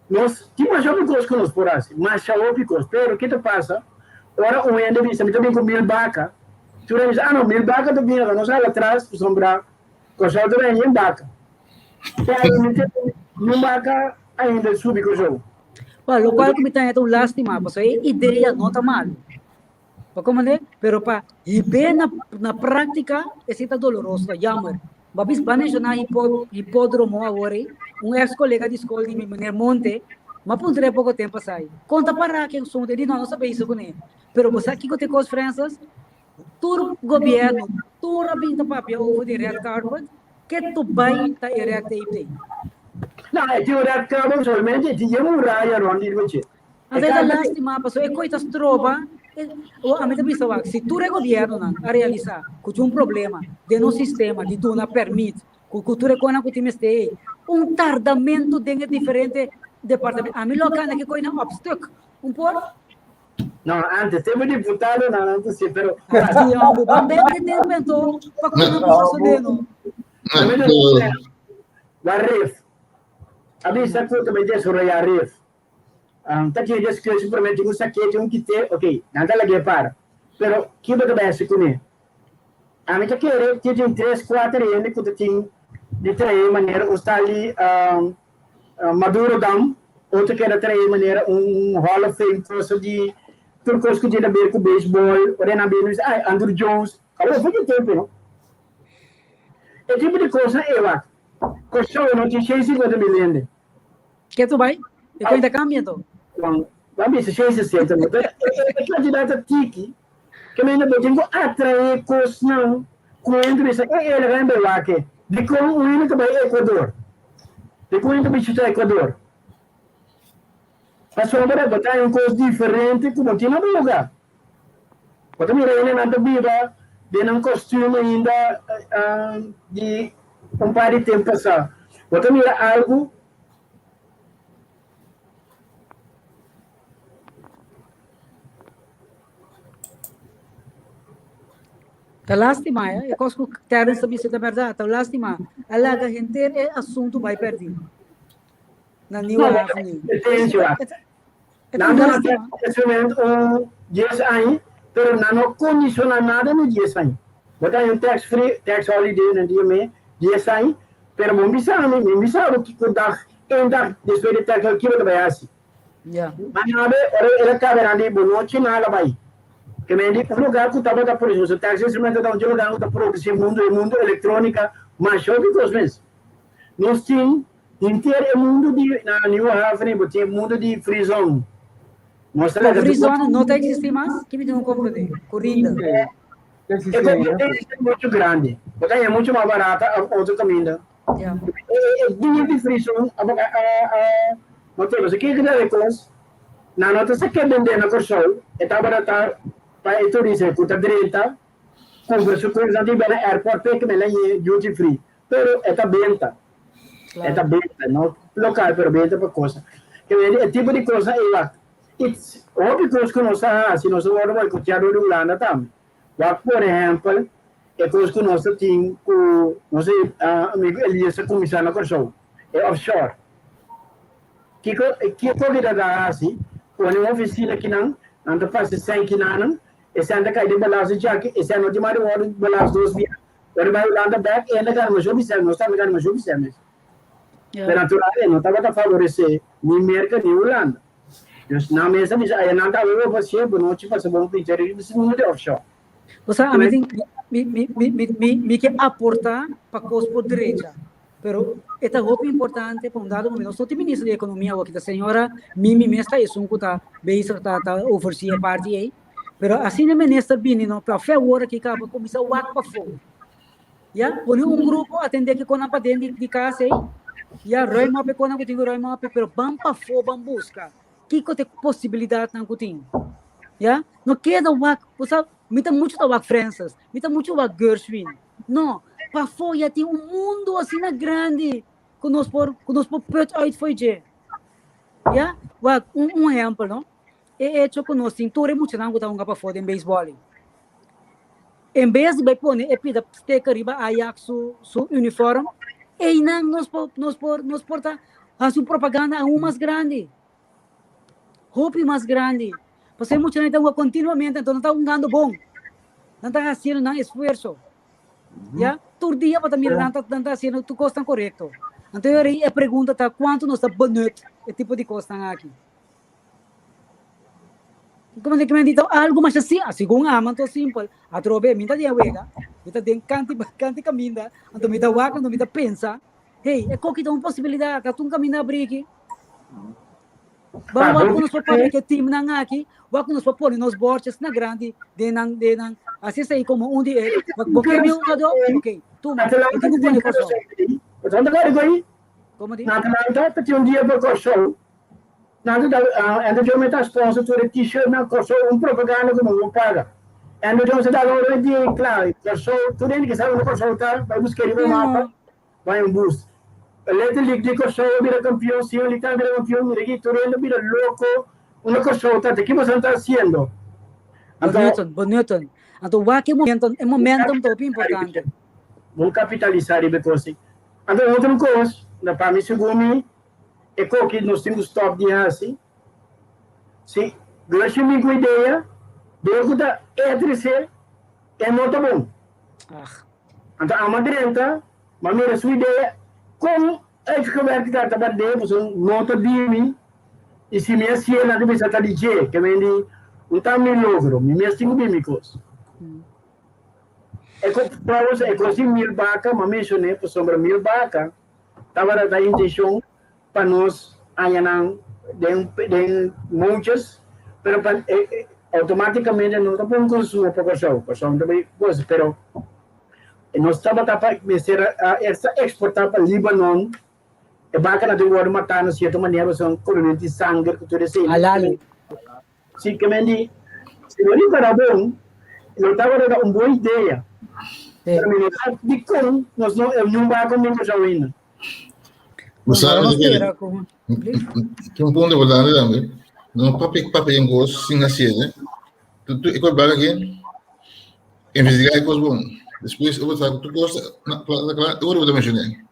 Nos tin masha hopi kos ku nos por hasi, masha hopi kos, pero ke ta pasa ora un hende bisa mi ta bin ku mil baka, tur hende bisa ah no mil baka ta bin, nos hala atras pasobra Kòrsou ta bini yen baka. Niun baka ainda subi Kòrsou. Well, lokual ku mi ta haña ta un lástima, pasobra e idea no ta malu. Bo komprendé? Pero pa hib'é na na práktika, esei ta doloroso, ta jammer. Bo a bisa, bo a menshoná hipódromo awor ei, un eks kolega di skol di mi, meneer Monte, mi a puntra e poko tempu pasá ei, kon ta pará ki asuntu? E di, no, no sa bezig kuné. Pero bo sa kiko ta e kos, Francis? Tur gobierno, tur a bin ta papia over di red carpet, ke tu bai ta e red tape tei. No, e tin un red carpet solamente e tin e muraya rond di dje. Anto e ta lastima pasobra e koi ta stroba, ami ta bisa wak, si tur e gobiernonan a realisa ku tin un problema den nos sistema di duna permit ku tur e konan ku tin mester ei, un tardamento den e diferente departamento, ami lo a gana ki koinan opstuk un por. No, antes tempo diputado nan antes sí, pero Sí, amo, ban bek de tempo ento, pa kuna por sosode no. Wa ref. A bisa ku ta bai desaroyá ref. Ta tin discussion promé tin un sakete un kite, ok, nan ta lag'é para. Pero kiba ta bai hasi kuné? Ami ta kere tin tin tres kuater hende ku ta tin di trahe manera un stal di Maduro Dam, otro keda trae manera un Hall of Fame cosa di tur cos cu tin a ber cu baseball, ora nan bini bisa ay Andruw Jones, awor for di tempo no. E tipo di cosnan ey wak, Kòrsou no tin 150 mil hende. Ke tu bai? E cuenta cambia anto? Bon, ban bisa 160 mil, pero e cantidad ta tiki, ke mende bo tin cu atrae cosnan cu hende bisa ey ey laga hende wak e. Dikon un hende ta bai Ecuador? Dikon hende ta bishita Ecuador? Pasobra bo ta haña un kos diferente ku bo tin na bo lugá. Bo ta mira hendenan ta biba den nan kostum ainda di un par di tempu pasá. Bo ta mira algu. Ta lástima, eh? E kos ku Terence ta bisa ta bèrdat. Ta lástima. A laga henter e asuntu bai pèrdí. Na Nieuwe Haven. Nan duna instrument un dies aña, pero nan no kondishoná nada na dies aña. Bo ta haña un tax free, tax holiday nan dia me dies aña, pero bo bisa mi, mi bisa bo kiko dag, un dag despues di tax holiday, kiko bo ta bai hasi. Ya. Manabe, ora el a caba nan di bonochi nan a bai. Ke men di un lugar ku tabata produci, so taxi instrumento ta un lugar ku ta produci mundo, e mundo electronica, masha hopi kos mes. Nos tin henter e mundo di na Nieuwe Haven bo tin e mundo di free zone. Nos ta laga free zone no ta existi mas? Ki mi tin ku comprende? Ku rinda. E competencia mucho grandi. Bo ta haña mucho mas barata of otro caminda. Ja. E duur di free zone a a no te pasobra kiko ta e kos nan no ta sa ke bende na Kòrsou e tabata ta pa e turista ku ta drenta kumpra su kosnan di bena airport p'e kmela ye duty free pero e ta benta e ta benta no lokal pero benta pa kosa ke e tipo di kosnan ei wak hopi kos ku nos ta hasi nos ta wòrdu boikoteá dor di Hulanda tambe wak por ehèmpel E kos ku nos ta tin ku nos amigu Elias a kuminsá na Kòrsou, e offshore. Kiko kiko ki ta hasi? Pone un ofisina kinan, nan ta pasa sèn kinanan. Esei ta kai den belasting djaki, esei no tin mas di wòrdu belast dos bia. Ora bai Hulanda bèk, e hende gana masho bisè, nos tambe gana masho bisè mes. Pero natural e no tabata favoresé ni Merka ni Hulanda. Dus nan mes a bisa, aya nan ta awe ofresé bonochi pasa bon pincha riba si mundu di offshore. Osea, ami tin, mi, mi, mi, mi, mi, mi ke aportá pa kos por drecha. Pero e ta hopi importante pa un dado momento, nos no tin ministro di economia awor, kita señora Mimi mes ta esun cu ta bezig ta ta oversee e parti ei. Pero asina e minister bini no, pa fe awor aki caba cuminsa wak pafó. Ya, pone un grupo atende ki konan paden di, di cas ei. Ya, ruim op e konan cu tin cu ruim op, pero ban pafó, ban busca. Kiko ta e posibilidadnan cu tin? Ya, no keda wak, bo sa, mi ta mucho ta wak Francis, mi ta mucho wak Gershwin. No, pafó ya tin un mundu asina grandi ku nos por ku nos por put uit fo'i dje. Ya? Wak, un un ehèmpel no. E echo ku nos tin tur e muchanan ku ta hunga pafó den beisbòl ei. En bes di bai pone e pida sticker riba Ajax su su uniform, einan nos por nos por nos por ta hasi un propaganda aun mas grandi. Hopi mas grandi. Pasobra e muchanan ta hunga kontinuamente, anto nan ta hungando bon. Nan ta hasiendo nan esfuerso. Ya? Tur dia bo ta mira nan ta nan ta hasiendo tur kosnan korekto. Anto e ora ei e pregunta ta kuantu nos ta benut e tipo di kosnan aki. Como de que me han dito algo mas así, segun ama anto simpel. Atrobe mi ta den wega, mi ta den kanti kanti kaminda, anto mi ta wak, anto mi ta pensa, hey, e koki ta un posibilidad, ta un kaminda abriki. Ban wak ku nos por papia ku e teamnan aki, wak ku nos por pone nos bòrtjes na grandi den nan, den nan. Así esei komo un di e, bo ke mi un jugadó? Ok, tuma, bo tin ku pone Kòrsou. Komo di? Na Atlanta ta tin un dia pa Kòrsou. Nan ta da, Andrew Jones ta sponsor tur e t-shirt na Kòrsou, un propaganda ku no por paga. Andrew Jones ta dal ora di kla, Kòrsou, tur hende ke sa unda Kòrsou ta, bai busk'é riba mapa. Bai un bus. Little League di Kòrsou a bira kampion, Sion League tambe a bira kampion, mira aki tur hende a bira loko. Unda Kòrsou ta? Ta ki boso ta hasiendo? Anto, Benuten, benuten. Anto wak e momento, e momentum ta hopi importante. Bon kapitalisá riba e kos ei. Anto otro kos, na pa mi segun mi, e koki nos tin ku stòp di hasi. Si Gershwin bin ku idea, dor ku ta e tresé, e no ta bon. Ach. Anto ama drenta, ma mira su idea kon uitgewerkt ta tabata den pasobra no ta di mi i si mi a sié nan ta bisa ta di dje, ke men di un ta mi logro, mi mes tin ku bin mi kos. E ko trouwens e kos di mil baka m'a menshoné pasobra mil baka tabata ta intenshon pa nos haña nan den den muchas pero pa automaticamente no ta pon consumo pa Kòrsou, Kòrsou no ta bai cosa pero nos tabata pa mester a esta exporta pa Libanon e bakanan tin wòrdu matá na sierto manera pasobra nan kome men tin sanger ku tur esei. Halal. Si ke men di si bo ripará bon lo tabata ta un bon idea pero mi no sa dikon nos no e niun baka bin Kòrsou ainda. Bo sa, tin un punto importante tambe. No papia papia en kos sin hasié. Tu tu e kos bak aki, investigá e kos bon. Despues ora bo sa tur kos na kla na kla, ora bo ta menshoné.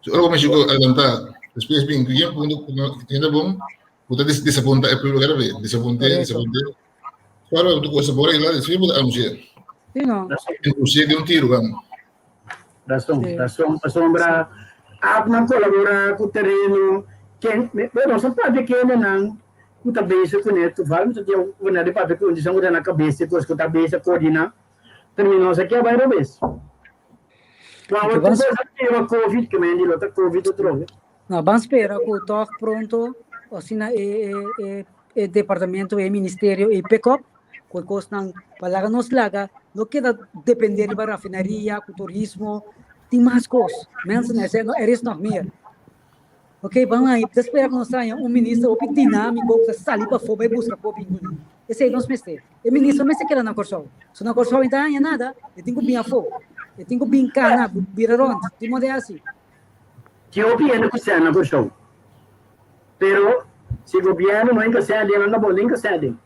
Si ora bo menshoné ku adelantá, despues bin ku yen punto ku no ta bon, bo ta desapuntá e pueblo kada bes. Desapunté, desapunté. Claro, tur kos ta bon reglá, despues bo ta anunsiá. Sí, no. Anunsiá den un tiro, vamos. Razon, razon, pasobra aapnan kolaborá ku tereno, ken, bueno, nos a papia kendenan ku ta bezig kuné, toevallig mi ta tin oportunidat di papia ku un di esnan ku ta na kabes di kos ku ta bezig koordiná, pero mi no sa ke a bai robes. Pero awor tur kos a pega covid, ke men di lo ta covid otrobe. No, ban spera ku tòg pronto asina e e e e departamento, e ministerio e pick up ku e kosnan pa laga nos laga no keda depende riba rafinaria ku turismo, tin mas kos. Mensen er zijn er is nog meer. Oké, ban ahí ta spera ku nos haña un minister hopi dinámiko ku ta sali pafó bai buska kopi kuné. Esei nos mester. E minister no mester keda na Kòrsou. So na Kòrsou e ta haña nada, e tin ku bin afó. E tin ku bin kana, bira rònt. Tin moda e hasi. Tin hopi hende ku sèn na Kòrsou, pero si gobièrnu no hinka sèn aden, nan ta bon no hinka sèn aden.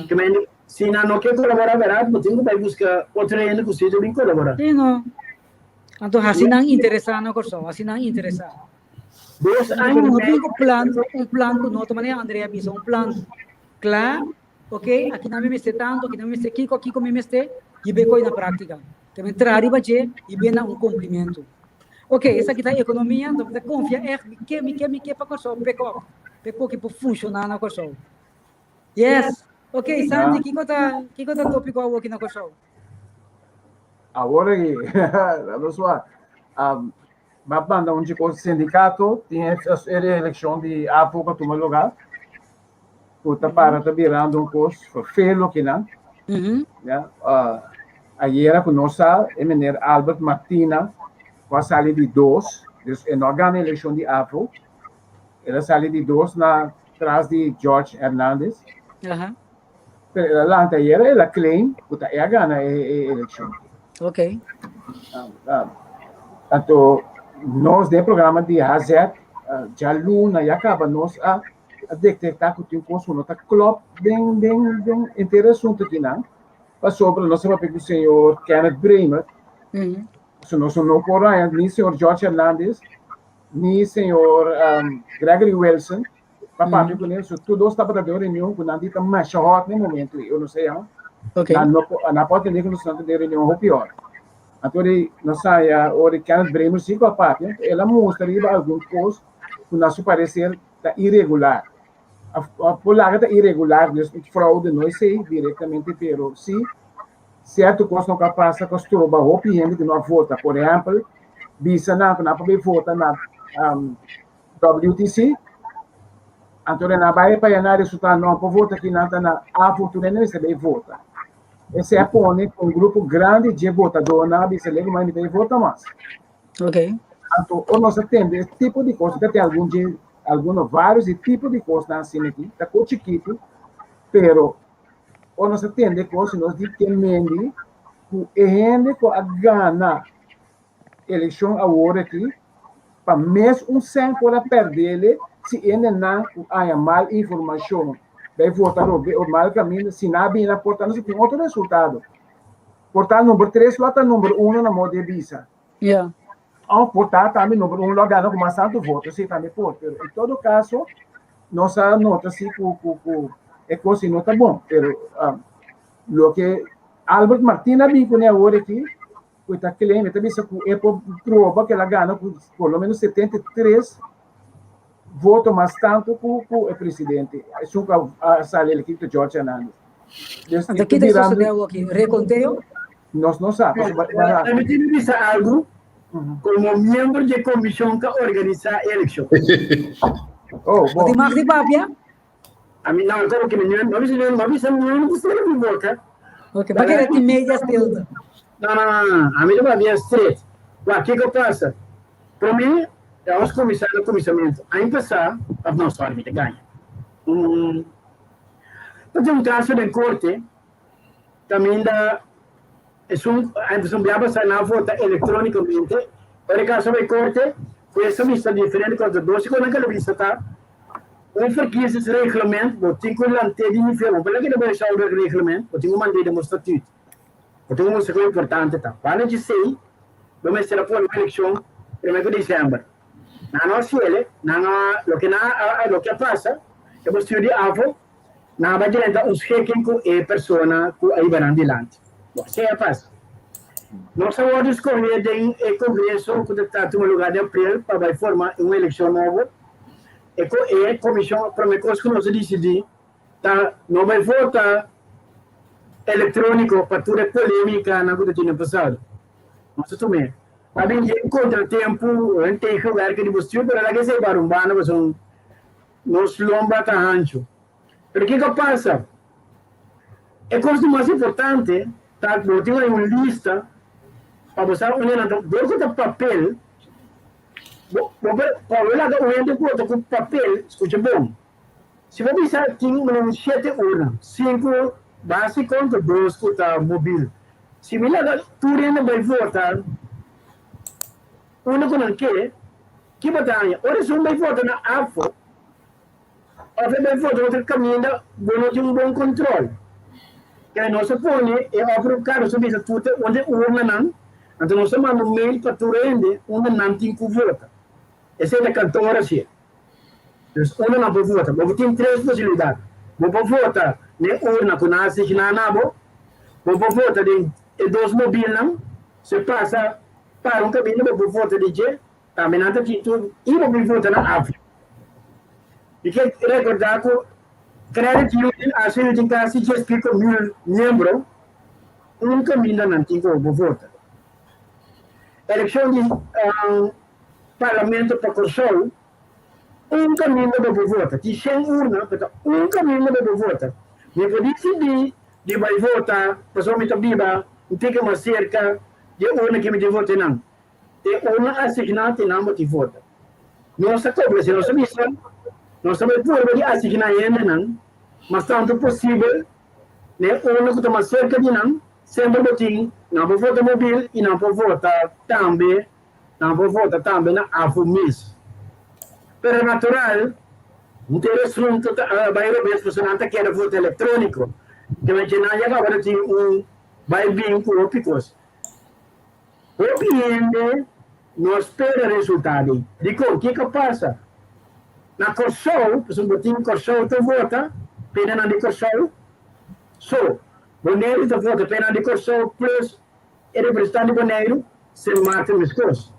Ke men si nan no ke kolaborá bèrdat, bo tin ku bai buska otro hende ku si ta bin kolaborá. Sí no. Anto hasi nan interesá na Kòrsou, hasi nan interesá. Dos aña No tin ku plan, un plan ku no ta manera Andrea a bisa, un plan kla. Ok, aki nan mi mester tantu, aki nan mi mester kiko, kiko mi mester, hib'é ko'i na práktika. Ta men traha riba dje i bin na un kumplimentu. Ok, esaki ta ekonomia, anto mi ta konfia ègt, mi ke, mi ke, mi ke pa Kòrsou pick up, pa e koki por funshoná na Kòrsou. Yes! Ok, Santi, kiko ta, kiko ta tópiko awoki na Kòrsou? Awor aki, nos wak, B'a banda un dje sindikato tin e elekshon di AFO ku a tuma lugá ku ta para ta birando un kos ferfeel lokinan. Ya, ayera ku nos sa e meneer Albert Martina ku a sali di dos, dus e no a gana e elekshon di AFO, el a sali di dos na tras di George Hernandez. Pero el a lanta ayera el a claim ku ta e a gana e elekshon. Ok. Anto nos den e programa di HZ djaluna ya kaba nos a detektá ku tin kos ku no ta klòp den den den henter e asuntu akinan pasobra nos a papia ku señor Kenneth Bremer so nos no por haña ni señor George Hernandez ni señor Gregory Wilson Pa papia ku nan, so tur dos tabata den un reunion ku nan di ta masha hòt na e momento ei, o no sé ya. Nan no por, nan por atendé ku nos nan ta den reunion hopi ora. Anto di nos haya ora di Kenneth Bremer si ku a papia, el a mustra riba algun kos ku na su pareser ta iregular. A por laga ta iregular, dus fraude no esei direktamente, pero si sierto kos no ka pasa ku a stroba hopi hende ku no a vota. Por ehèmpel, bisa nan ku nan por bai vota na WTC, anto nan a bai pa na resulta no por vota ki nan ta na AVO tur hende mester bai vota. Esei a pone ku un grupo grandi dje votadónan a bisa lego mai mi ta bai vota mas. Okay. Anto ora nos a tende e tipo di kos, ta tin algun dje algun no vários di tipo di kosnan asina aki, ta ko chikitu, pero ora nos a tende e kos nos di ke mendi ku e hende ku a gana Elekshon awor aki pa mes un sèn por a pèrdele si hendenan ku haña mal informashon bai vota robe o mal kaminda si nan a bini na porta nos a tin otro resultado. Por ta number tres lo a ta number uno na modo di bisa. Òf por ta tambe number uno lo a gana ku mas tantu voto si tambe por pero en todo kaso nos a nota si ku ku ku e kos si no ta bon pero loke Albert Martina a bin kuné awor aki ku e ta claim, e ta bisa ku e por proba ku el a gana ku por lo menos 73 voto mas tantu ku ku e presidente, esun ku a sali elegi ku George Hernandez. Dus Anto kita e sosodé awoki? Rekonteo? Nos no sa, pasobra ba. Permití mi bisa algu komo miembro dje komishon ku a organisá e elekshon. Oh, bo. Bo tin mag di papia? Ami no, komo ki mi no bisa no bisa niun ku sera mi boka. Ok, pa keda tin media stilte. No, no, no, no, ami ta papia straight. Wak, kiko pasa? Promé, nos kuminsá na kuminsamentu. Aña pasá, òf no, sorry, mi ta gaña. Un, ta tin un kaso den korte kaminda esun, esun bia pasá nan a vota elektrónikamente. Ora e kaso bai korte, hues a bisa diferente kos. Dos kos nan ke lo bisa ta. Un verkiezingsreglement, bo tin ku lant'é di nivel, bo por laga den bo huishoudelijk reglement, bo tin ku mand'é den bo statuut. Bo tin ku mustra kon importante ta. Banda djesei, bo mester a pone un elekshon promé ku desèmber. Nan no a hasiel, nan a, loke nan a, loke a pasa, e bestuur di AVO, nan a bai drenta un schikking ku e persona ku a hiba nan dilanti. Bo, esei a pasa. Nos a wòrdu skohé den e kongreso ku ta tuma lugá den aprel pa bai forma un elekshon nobo. E ku e komishon promé kos ku nos a disidí ta no bai vota elektróniko pa tur e polémikanan ku ta tene pasado. Nos a tum'é. A bin yen kontratempu, un tegenwerker di bestuur, pero laga esei para un banda pasobra nos lomba ta hanchu. Pero kiko a pasa? E kos di mas importante ta ku bo tin un lista pa bo sa unda nan ta. Dor ku ta papel, Bo bo por pa bo laga un hende vota ku papel, skucha bon. Si bo bisa tin un shete urna, sinku básiko anto dos ku ta mobil. Si mi laga tur hende bai vota unda ku nan ke, ki bo ta haña? Ora esun bai vota na afo òf e bai vota otro kaminda, bo no tin un bon kontrol. Kere nos a pone e oproepkaart, nos a bisa tur ta unda e urnanan, anto nos a manda un mail pa tur hende unda nan tin ku vota. Esei ta kantor hasié. Dus unda nan por vota. Bo por tin tres posibilidat. Bo por vota n'e urna ku nan a asigná na bo. Bo por vota den e dos mobilnan. Si pasa para un kaminda bo por vota di dje. Tambe nan ta tin tur i bo por vota na afio. Mi ke rekordá ku Credit Union a hasi tin kasi djes piko mil miembro. Un kaminda nan tin ku bo vota. Elekshon di Parlamento pa Kòrsou. Un kaminda bo por vota. Tin shen urna, pero ta un kaminda bo por vota. Mi por disidí di bai vota pasobra mi ta biba un tiki mas serka di e urna ku mi tin vota einan. E urna asigná tin nan bo tin vota. Nos ta kobra si nos ta bisa nos ta bai purba di asigná hendenan mas tantu posibel na e urna ku ta mas serka di nan. Semper bo tin nan por vota mobil i nan por vota tambe. Nan por vota tambe na afo mes. Pero natural, henter asunto ta bai robes pasobra nan ta kere vota electronico. Ke men nan ya caba ta tin un bai bin cu hopi cos. Hopi hende no a spera resultado ei. Dicon? Kico a pasa? Na Corsou, pasobra bo tin Corsou ta vota, penanan di Corsou, so Boneiru ta vota penanan di Corsou plus E representant di Boneiru, Sint Maarten meskos.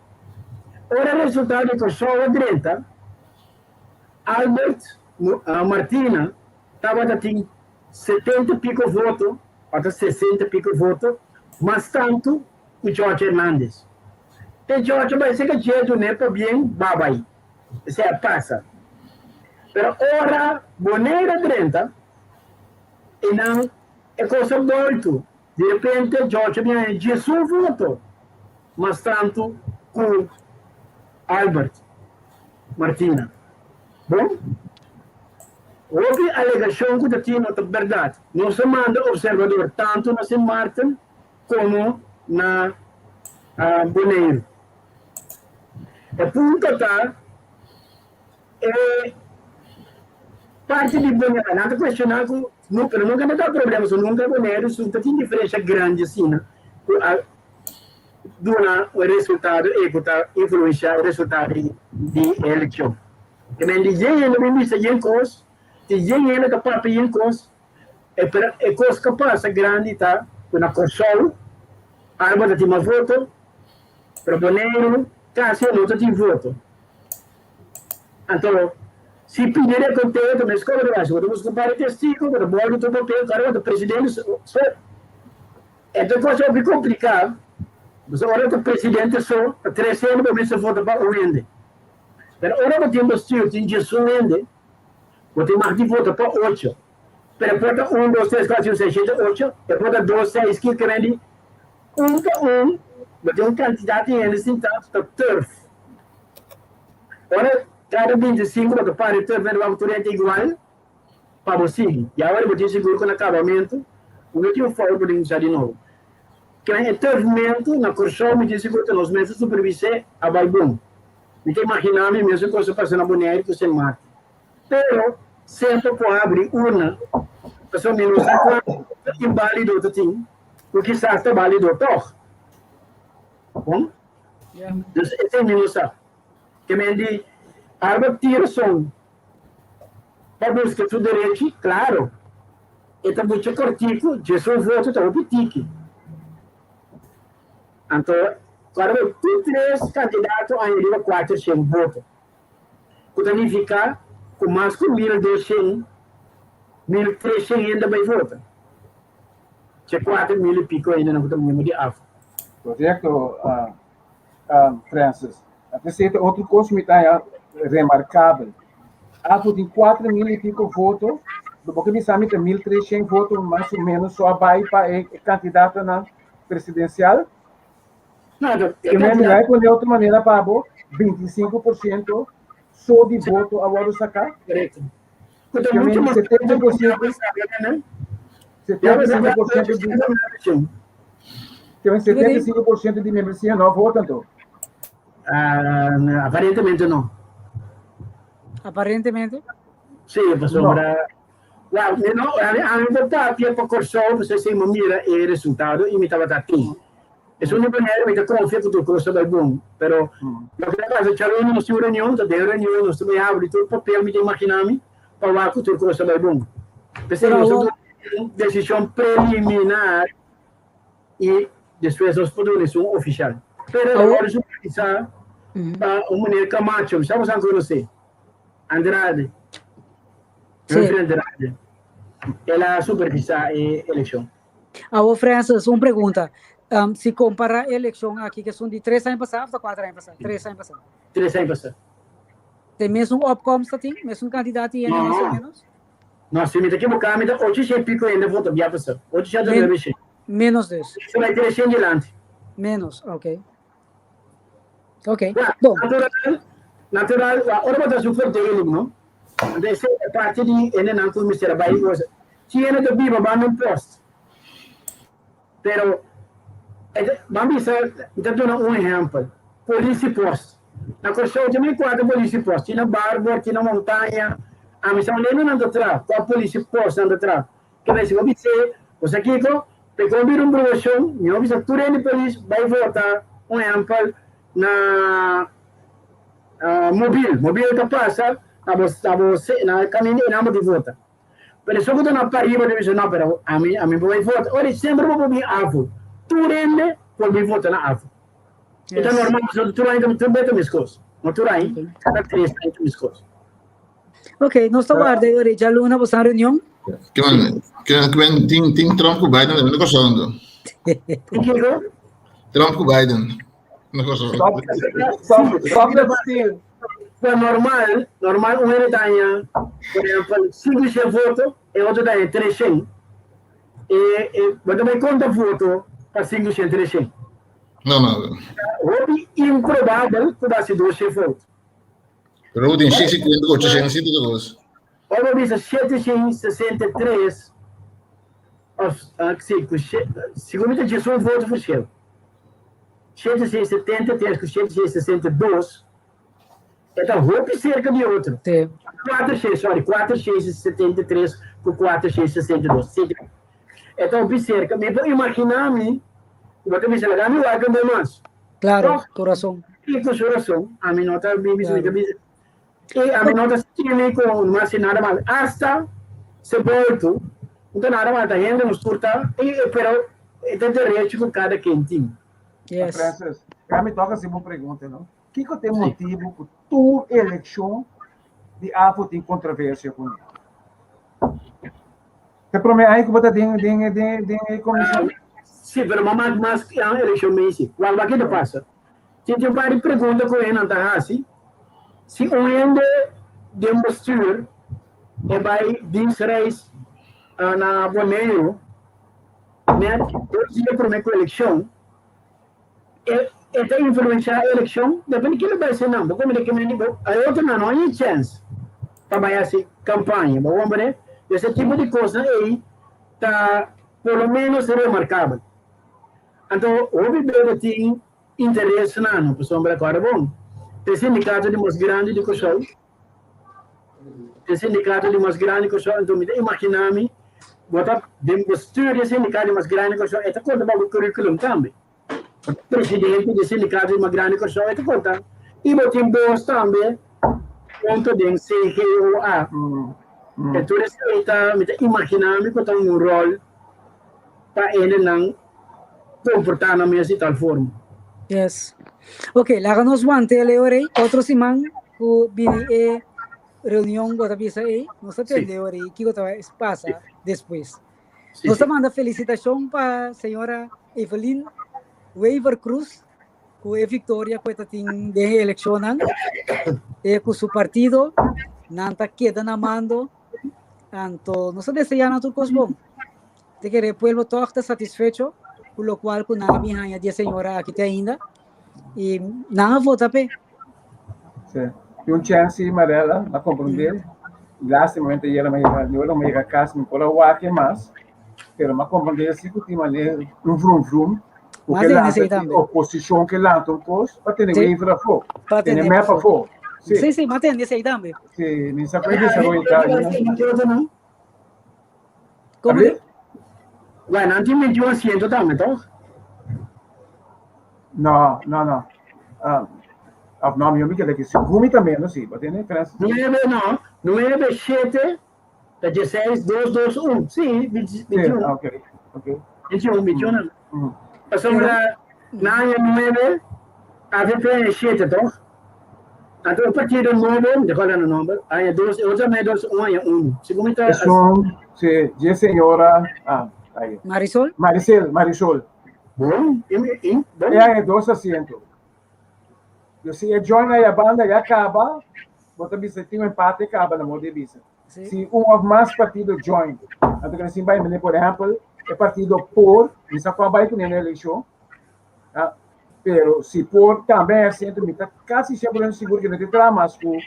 Ora e resultado di Kòrsou a drenta, Albert Martina tabata tin 70 piko voto, ota 60 piko voto, mas tantu ku George Hernandez. Te George a bai seka dje dun'é pabien babai. Esei a pasa. Pero ora Boneiru a drenta, e nan e kos a boltu. Di repente George a bin haña djesun voto mas tantu ku Albert Martina. Bon, hopi alegashon ku ta tin no ta bèrdat. Nos a manda opservador tantu na Sint Maarten komo na Boneiru. E punto ta E parti di Boneiru, nan ta cuestiona cu no, pero nunca ta da problema, so nunca Boneiru su ta tin diferencia grandi asina cu a duna un resultado e cu ta influencia e resultado di e eleccion. Ke men di yen hende bin bisa yen cos, di yen hende ta papia yen cos, e pero e cos cu a pasa grandi ta cu na Corsou Arbo ta tin mas voto, pero Boneiru casi no ta tin voto. Anto, si pidi rekonteo ta mes koba ta bai. Si bo ta buska un par di testigo, bo ta bòrdu tur papel, kòrda bo ta presidente so. E ta kos hopi kompliká, pasobra ora ta presidente so, ta tres hende bo mester vota pa un hende. Pero ora bo tin bestuur tin diesun hende, bo tin mag di vota pa ocho. Pero por ta un, dos, tres, kuater, sinku, seis, shete, ocho, e por ta dos, seis, kiko ke men di un pa un, bo tin un kantidat di hende sintá ta turf. Ora kada 25 bo ta para e turf riba tur hende igual pa bo sigui. I awor bo tin sigur ku na kabamentu bo no tin un fout bo tin kuminsá di nobo. Kren e turfmentu na Kòrsou mi tin sigur ku nos mester supervis'é a bai bon. Mi ta imaginá mi mesun kos a pasa na Boneiru ku Sint Maarten. Pero semper por habri urna pasobra mi no sa kuantu inbálido ta tin ku kisas ta bálido tòg. Bon? Dus esei mi no sa. Ke men di Albert tin rason pa buska su derechi, klaro. E ta bucha kòrtiku, dje su voto ta hopi tiki. Anto, kòrda bo tur tres kandidato a haña riba 400 voto, ku ta nifiká ku mas ku 1200, 1300 hende a bai vota. Dje 4000 i piko hendenan ku ta miembro di afo. Korekto, Francis. Esei ta otro kos mi ta haña remarkabel. Afo tin 4000 i piko voto, bo ke bisa mi ta 1300 voto mas o ménos so a bai pa e kandidatonan presidensial? No, e Mi bai pone otro manera pa bo, 25% so di voto a wòrdu saká. Korekto. Ku ta mucho mas 70%, 75% di 75% di membresia no vota anto. Uh, aparentemente no. Aparentemente? Sí, pasobra. No. Well, no, a mi papia pa Kòrsou, pasobra si mi mira e resultado i mi tabata tin. Es un manera mi ta konfia ku tur kos ta bai bon, pero loke ta pasa djaluna nos tin un reunion, ta den reunion nos ta bai habri tur papel mi ta imaginá mi pa wak ku tur kos ta bai bon. P'esei nos ta duna. Un desishon preliminar i despues nos por duna esun ofisial. Pero Awo. awor supervisá pa un meneer Camacho, mi sa boso a konosé, Andrade, Sí. Humphrey Andrade. El a supervisá e elekshon. Awo Francis, un pregunta. Si kompará e elekshon aki ku esun di tres aña pasá òf ta kuater aña pasá? Tres aña pasá. Tres aña pasá. Te mesun opkomst ta tin? Mesun kantidat di hende mas o No. ménos? No, si mi ta ekiboká mi ta ocho shen piko hende vota bia pasá. Ocho shen ta nuebe shen. Ménos dus. Esei bai tres shen dilanti. Ménos, ok. Ok, Ya, bon. natural, natural, wa ora bo ta su verdeling, no? Anto esei ta parti di hendenan ku mester a bai gosa. Si hende ta biba banda un post. Pero, e ta, ban bisa, mi ta duna un ehèmpel, Polisiepost. Na Kòrsou tin mi kuater polisiepost, tin na Barber, tin na Montaña. Ami sa un hendenan ta traha, kua polisiepost nan ta traha. Ke mester bo bis'é, bo sa kiko? P'e kon bira un bruashon, mi no bisa tur hende polis bai vota, un ehèmpel, na Mobil. Mobil ta pasa na bo, na bo, na kaminda einan bo tin vota. Pero esun ku ta na pariba ta bisa, no, pero ami, ami por bai vota. Ora, semper bo por bin afo. Tur hende por bin vota na afo. E ta normal, pasobra tur aña tur beta meskos. No tur aña, kada tres aña ta meskos. Ok, nos ta warda e ora djaluna bo san reunion. Ke men, ke men, ke men tin, tin Trump ku Biden na Kòrsou anto. Kiko? Trump ku Biden na Kòrsou. Stop, stop, stop that steal. Pues normal, normal un hende ta haña, por ehempel, 500 voto, e otro ta haña 300. E, e, bo ta bai konta voto pa 500, 300. No, no. Hopi improbabel ku ba si 200 voto. Pero bo tin 650 ku 800 si tur kos. Ora bo bisa 763, of, uh, si, ku, segun mi ta djes un voto verschil. 773 ku 762 e ta hopi serka di otro. Sí. 400, sorry, 473 ku 462. Sí. E ta hopi serka. Mi por imaginá mi ku bo ta bisa laga mi wak un be mas. Claro, Toch? ku rason. I ku su rason. Ami no ta bibi Claro. mi ta bisa. I ami no ta sinti ku no hasi nada mal. Asta seboltu, no ta nada mal, ta hende nos tur ta, i, pero e ta derecho ku kada ken tin. Yes. Francis, ya mi toka hasi bo pregunta, no? Kiko ta e motibu ku tur elekshon di AFO tin kontroversia kuné? Ta promé aña ku bo ta den den den den e komishon? Sí, pero mi a mak mas elekshon mesi. Wak wak ke ta pasa? Tin tin un par di pregunta ku hendenan ta hasi. Si un hende den bestuur e bai dienstreis na Boneiru net dos dia promé ku elekshon, e e ta influenshá e elekshon? Depende kila bai ser nan. Bo komprende ke men bo e otronan no haña chèns pa bai hasi kampaña. Bo komprende? Esei tipo di kosnan ei ta por lo ménos remarkabel. Anto hopi bebe tin interes na no pasobra kòrda bon, e sindikato di mas grandi di Kòrsou, e sindikato di mas grandi di Kòrsou, anto mi ta imaginá mi bo ta den bestuur di e sindikato di mas grandi di Kòrsou, e ta konta pa bo curriculum tambe. Bo ta presidente di e sindikato di mas grandi di Kòrsou, e ta konta. I bo tin bos tambe hunto den CGOA. E tur esei ta, mi ta imaginá mi ku ta un ròl pa hendenan komportá nan mes di tal forma. Yes. Ok, laga nos wanta el e ora ei. Otro siman ku bini e reunion bo ta bisa ei, nos ta tende e ora ei kiko ta pasa despues. Nos ta manda felisitashon pa señora Evelyn Wever Croes ku e viktoria ku e ta tin den e elekshonnan. E ku su partido nan ta keda na mando. Anto nos ta deseá nan tur kos bon. Te kere e pueblo tòg ta satisfecho ku lokual ku nan a bin haña di e señora aki te ainda i nan a vota p'e. Sí. Tin un chèns si Marella a komprondé. Lástimamente ayera mi a yega, mi ora mi a yega kas mi por a wak e mas, pero mi a komprondé si ku tin manera un vrum vrum ku Mas ke den lanta esei tin tambe. oposishon ke lanta un kos pa tene Sí. Wever afó, Pa tene tene mep afó. afó. Sí. Sí, sí, m'a tende esei tambe. Sí, mi sa ku e desaroyo ta ainda. Como Abrir? Bueno, nan tin 21 asiento tambe, toch? No, no, no. Uh, of no, mi mi keda ki según mi también, no sí, but tiene Francis. 9, no, 9, 7. Ta 16, 2, 2, 1. Sí, 21. Ok, ok. 21, 21. Pasobra na aña 9, AVP aña 7, toch? Anto e partido nobo, de cual era nomber, aña 2, e otro aña 2, 1 aña 1. Segun mi ta... Esun, sí, dje señora, ah, ahí. Marisol? Maricel, Marisol. Bon, i, bon. E aña 2 asiento. Yo si e join aya banda ya caba, bo ta bisa tin un empate caba na modo di bisa. Sí. Si un of mas partido join, anto kere sin bai mene, por ehempel, e partido por, mi sa kwa bai kuné na elekshon, ah, pero si por tambe e asiento, mi ta kasi 100% sigur ke no te traha mas ku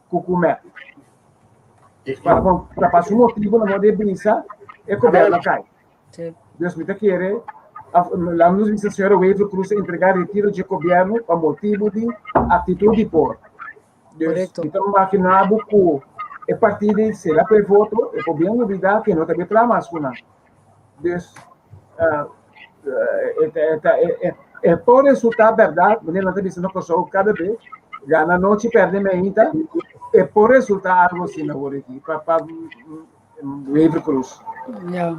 ku ku MEP. Pa, pa, pa su motibo na modo di bisa, e gobierno kai. Sí. Dus mi ta kere, laat nos bisa señora Wever Croes a entrega retiro dje gobierno pa motibo di actitud di por. Dus Correcto. mi ta imagina bo ku e partido ei será pa e voto, e por bien olbida ke no ta be traha mas ku nan. Dus e ta e ta e e por resulta berdad, manera nan ta bisa na Kòrsou kada be, gana anochi pèrdè mainta, e por resulta algo asina awor aki pa pa Wever Croes. Ja.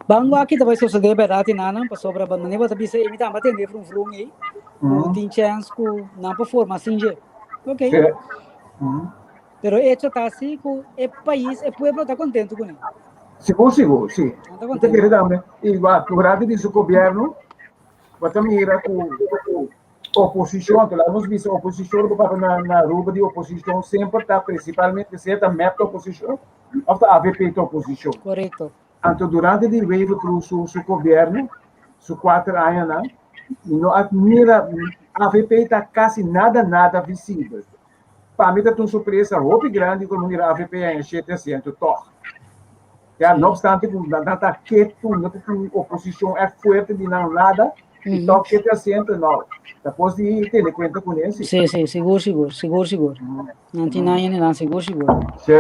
Ban wak ki ta bai sosodé bèrdat i nanan, pasobra ban manera bo ta bisa ei mi tambe a tende frun frun ei, ku tin chèns ku nan por forma sin dje. Ok. Sí. Pero hecho ta si ku e pais, e pueblo ta kontentu kuné. Sigur, sigur, si. Nan ta Mi ta kontentu. kere tambe. I wak, durante di su gobièrnu, bo ta mira ku Oposicion, to laga nos bisa oposicion bo papia na na Aruba di oposicion semper ta principalmente sea ta mep ta oposicion of ta avp ta oposicion. Correcto. Anto durante di Wever Croes su su gobierno, su cuater añanan, mi no a mira avp ta casi nada nada visibel. Pa mi ta un sorpresa hopi grandi cu mi mira avp haña shete asiento toch. Ya, no obstante cu nan ta ketu, no ta tin oposicion echt fuerte di nan nada, y toch shete asiento, no. Ta cos di tene cuenta cu ne, si. Sí, sí, sigur, sigur, sigur, sigur. Nan tin aña ni nan, sigur, sigur. Sí.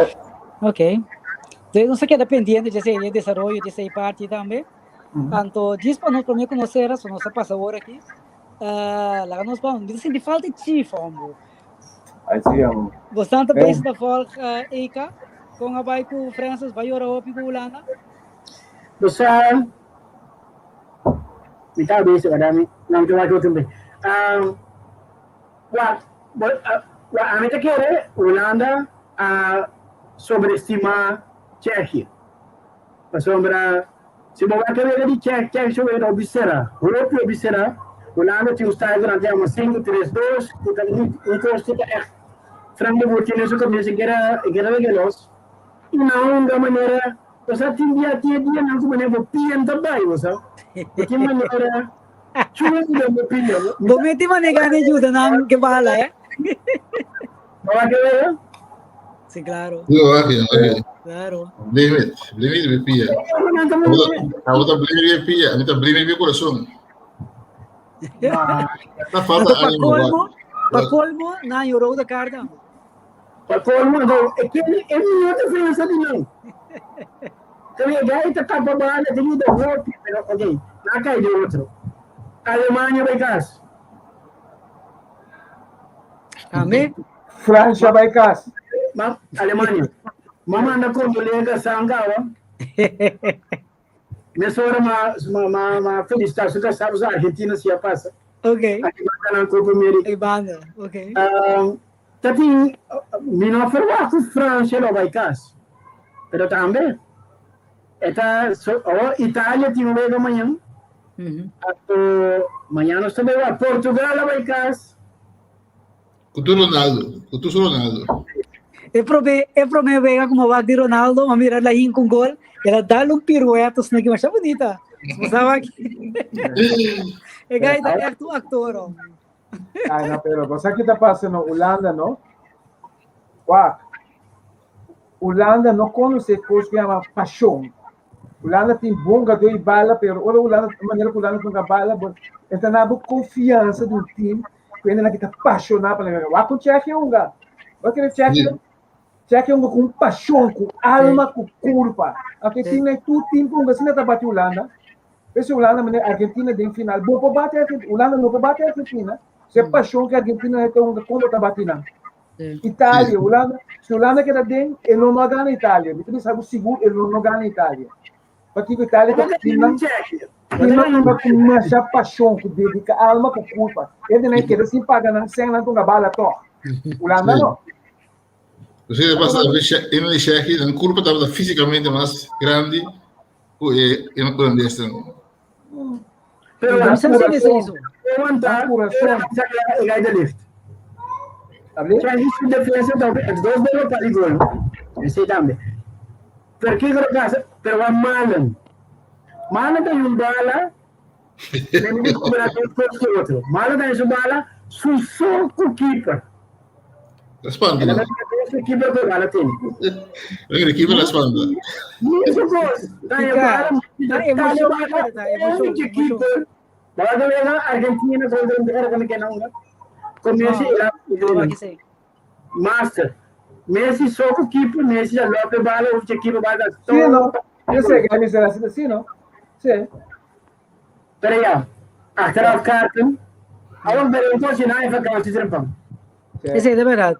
Ok. Entonces nos ta keda pendiente dje esei desaroyo dje esei parti tambe. Anto djis pa nos prome cu nos sera, so nos ta pasa ora aki. Laga nos ban, mi ta sinti falta di chief, hombre. Ai sí, hombre. Bosnan ta bezig ta volg EK? Kon a bai ku Francis? Bai yora hopi ku Hulanda? Bo sa, mi ta bezig, wak mi, no, mi ta wak otro be. Wak, wak, ami ta kere Hulanda a sobrestima Tsjechië. Pasobra Si bo wak e wega di Chek, Chek su wega hopi sera, hopi hopi sera. Hulanda tin un style ku nan ta yama sinku tres dos, ku ta un un kos ku ta ègt Frank de Boer tin den su kabesa, e keda e keda wega los. I nan hunga manera, bo sa tin dia tin e dianan ku manera bo pia no ta bai, bo sa. Bo tin manera chunga den bo pia. Bo meti manera gana e yuda nan ke bala, eh? Bo wak e wega? Sí, claro. Yo, ok, ok. Claro. Blame it. Blame it, mi pia. Abo ta blame mi pia, mi ta blame mi corazón. Ta falta Pa ánimo. colmo, pa colmo, na yo rode kaart. Pa colmo, no, e que e minha defensa di não. Kaya gai ta tapa bala, tem que dar hopi, pero ok, na cai de outro. Alemanha vai cas. Amén. Francia bai cas. Ma, Alemania. Ma manda condolencia sangawa. Mesora ma ma ma ma felicita su casado Argentina si pasa. Ok. Aquí va na Copa América. E banda, ok. Um, tatin mi no verwacht ku Francia lo bai cas. Pero tambe eta so, oh, Italia tin un wega mañan. Anto mañan nos tambe wa Portugal a bai cas. Ku tu Ronaldo, ku tu Ronaldo. E prome, e prome wega como wak di Ronaldo, ma mira la hin con gol, ela dá un pirueta, sino que masha bonita. Sabe que E guy ta echt un actor, hombre. Ay, no, pero bo sa ki ta pasa no Hulanda, no? Wak, Hulanda no conoce cos que llama pasión. Hulanda tin bon gadó y bala, pero ora Hulanda, manera ku Hulanda toca bala, bo entra na bo confianza di un team ku hende ki ta pasioná pa nan. Wak ku Tsjechië hunga. Wak kere Tsjechië, Tsjechië hunga ku un pasion, ku alma, ku kurpa. Anto e team ei tur team ku hunga asina ta bati Hulanda. P'esei Hulanda manera Argentina den final, bo por bati Argentina, Hulanda no por bati Argentina. Se pasion ku Argentina ta hunga, kon bo ta bati nan? Italia, Hulanda, si Hulanda keda den, e lo no a gana Italia. Mi ta bisa bo sigur, e lo no gana Italia. Pakiko Italia ta timnan, timnan unda ku masha pashon, ku dedika alma ku kurpa. Hende nan keda sin paga nan sèn, nan tunga bala tòg. Hulanda no. Entonces, pasa en el Tschechi, nan kurpa tabata físicamente mas grandi ku e holandesnan. Pero Nan nan corazón. Aguantar, Nan corazón. e gai de lift. Hablé? Tschechi su defensa tambe, het dos belo pa di gol. Esei tambe. Pero kiko lo pasa? Pero wa Malen. Malen ta un bala, men mi kubra un kos ku otro. Malen ta su bala, su so ku keeper. La spanta, Ela no? ta su keeper ku bala tene. Venga, de keeper la spanta. Ni su kos. Ta e Fica, bala, ta ta emotion, bala, ta emotion, e emotion. keeper. Bala de wega Argentina contra un cara con que não. Con Messi No, era no, va que sei. Master. Messi só com keeper, Messi já lope bala, o keeper bala. Sí, no. Yo sé que a mí será así, sí, no? Sí. Pero ja, achteraf kaarten. Awor pero entonces na e vakantie trempan. Sí. Esei ta bèrdat.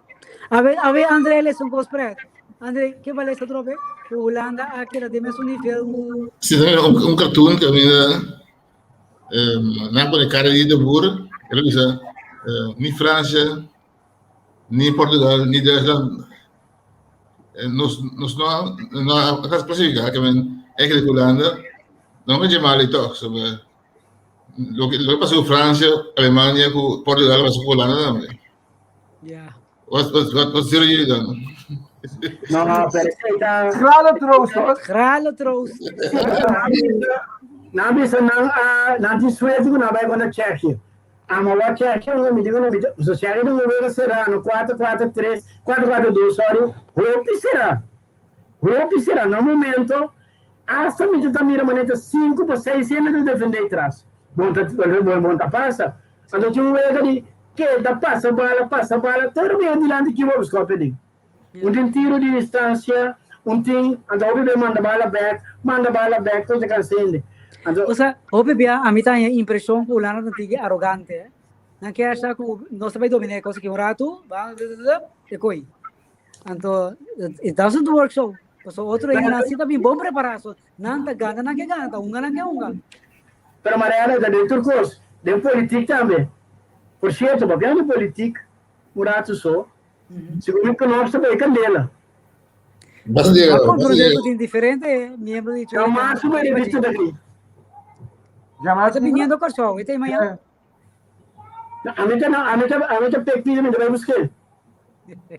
A ver, André, les un kos pret. André, ke bale esta trope? Ku Hulanda a keda den mesun nivel ku Sí, también un cartoon que a mí nan pone cara di de boer, el bisa, ni Francia, ni Portugal, ni Duitsland, nos, nos no, no a clasificar, que men, eigenlijk Hulanda, no me mali toch, so, lo que pasó con Francia, Alemania, con Portugal, pasó con Holanda también. Ja. Wat, wat, wat, wat zullen jullie dan? No, pero está Schrale troost, hoor. Grale troost. Na bisa nan a nan ti suerte ku nan bai kontra Tsjechië. Ama wa Tsjechië un mi digo no mi so Tsjechië no wega será no 4 4 3 4 4 2 sorry hopi será. Hopi será no momento hasta mi ta mira maneta 5 pa 6 hende ta defende atrás. Bon ta bon bon ta pasa. Anto tin un wega di keda pasa bala pasa bala tur bia dilanti kibo skope din. Un tin tiro di distancia, un tin, anto hopi bia manda bala bek, manda bala bek, tot e kansende. Anto, Osea, hopi bia a mi ta haña impreshon ku Hulanda ta tiki arogante, eh. Nan ke asha ku nos ta bai dominá e kos aki un ratu, ba e koi. Anto, it doesn't work so. Pasobra otro hendenan si ta bin bon prepará, so nan ta gana nan ke gana, ta hunga nan ke hunga. Pero Mariana, ta den tur kos, den politik tambe. Por sierto, papiando di politik un ratu so, Segun mi konos ta bay kandela. Basta di A comprende ku tin diferente miembro di No mas su bay revista ta aki. Esta viniendo Kòrsou, esta mañana. A mi ta a mi ta a mi ta pek pida mi ta bay busk'é.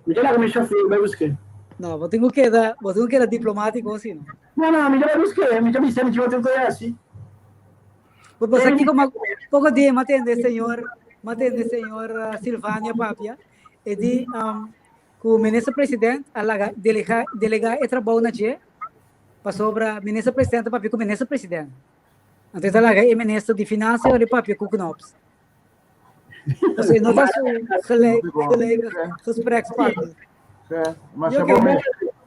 Mi ta laga mi shofùr bay busk'é. No, bo tin ku keda, bo tin ku keda diplomátiko si no. No, no, mi ta bay busk'é, mi ta bisa mi tin otro koe hasi. Bo bo sa kiko ma poko dia mi a tende señor, mi a tende señor Silvania papia. E di um, ku minister president a laga delega, delega e trabou na dje pasobra minister president ta papia ku minister president. Anto e ta laga e minister di finansia ori papia ku Knops. Dus e no ta su gelijk, gelijk gesprekspartner. Sí, mas Yo é que bom mesmo.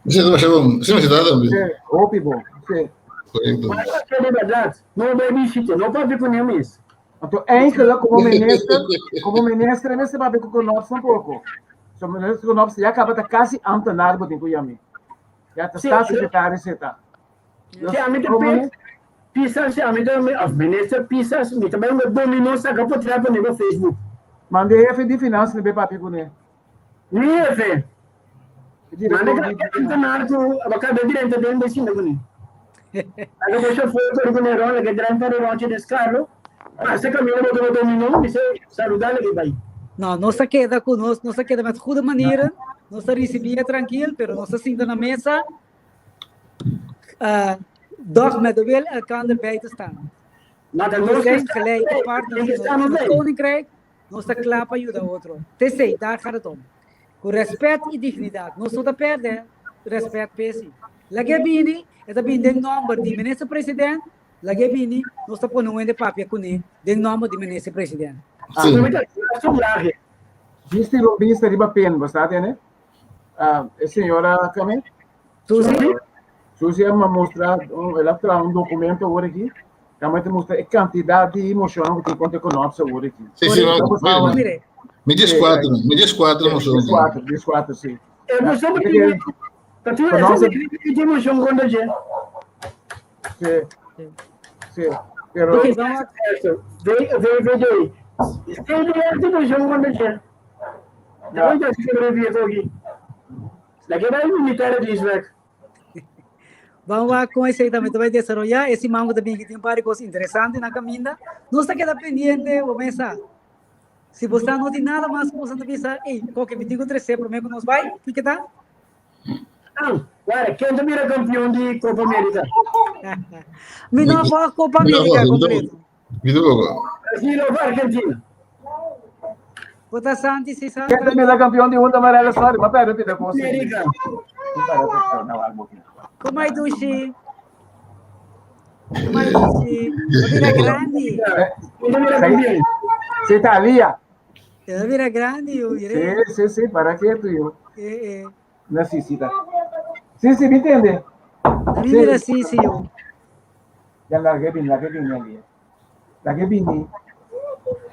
Sí, mas é bom. Sí, mas é tambe. Sí, hopi bom. Sí. Correcto. Maar dat is de verdad. No bay bishite, no papia ku nem mes. Anto eigenlijk como minister, como minister mester papia ku Knops tampoco. So minister Knops ya kaba ta kasi ambtenaar bo tin ku yami. Ya ta Sí, staatssecretaris e ta. Si ami ta Como pe Pisas, si ami ta of minister Pisas, mi ta bai un domino saka potrèt pone pa Facebook. Manda e hefe di finanzas be papia kuné. Mi hefe. E director Manda di ka ambtenaar ku abaka be drenta den be sinta kuné. Laga bo chauffeur kore kuné rond, laga e drenta de rondje des carro. Pasa camino bo tuma domino, mi se saluda laga e bai. No, nos ta keda ku nos, nos ta keda met goede manieren, nos ta risibí e trankil, pero nos ta sinta na mesa, uh, doch met de wil elkander bij te staan. Maar dat We nos zijn gelijke partners in het koninkrijk, nos ta kla pa yuda otro. T'esei, daar gaat het om. Ku rèspèt i dignidat. Nos no ta pèrdè rèspèt p'esei. Lag'é bini, e ta bini den nòmber di minister-president, lag'é bini, nos ta pone un hende papia kuné den nòmber di minister-president. Sí. Bisti lo bista riba pen, bo sa tene? Ah, e señora kame? Susi? Susi a mustra, un, el a traha un documento awor aki, Kamba ta mustra e kantidat di emoshonnan ku tin kontra Knops awor aki. Sí, sí, Correcto. maar, Mire. Mi 14, mi 14 emocion. 14, 14, si. Emocion pa ti, pa ti emocion konta dje. Si, si. Pero... Ok, vamos. Ve, ve, ve, ve. Tem emocion konta dje. Ja. Não sobreviver aqui. Daqui vai militar de Israel. Vamos lá com esse aí também, tu vai desenvolver esse mango também que tem várias coisas interessantes na caminha. Não está queda pendiente, vou pensar. Se você não tem nada mais que você não pensa, ei, qual que me digo três para mim que nós vai, o que que tá? Não, agora, quem também era campeão de Copa América? Me não fala Copa América completo. Mi tampoco. Brasil ou Argentina? Bota Santi, se sabe. Quem também era campeão de onda amarela, sorry, mas pera, pera, com América. Como é, Dushi? Como é, Dushi? Vira grande. Quem também era campeão? Você está ali? Ela vira grande, eu virei. Sim, sim, sim, para que tu eu. É, é. Não, sim, sim, tá. Sim, sim, me entende? A mim vira assim, sim, eu. Já larguei bem, larguei bem ali. Larguei bem.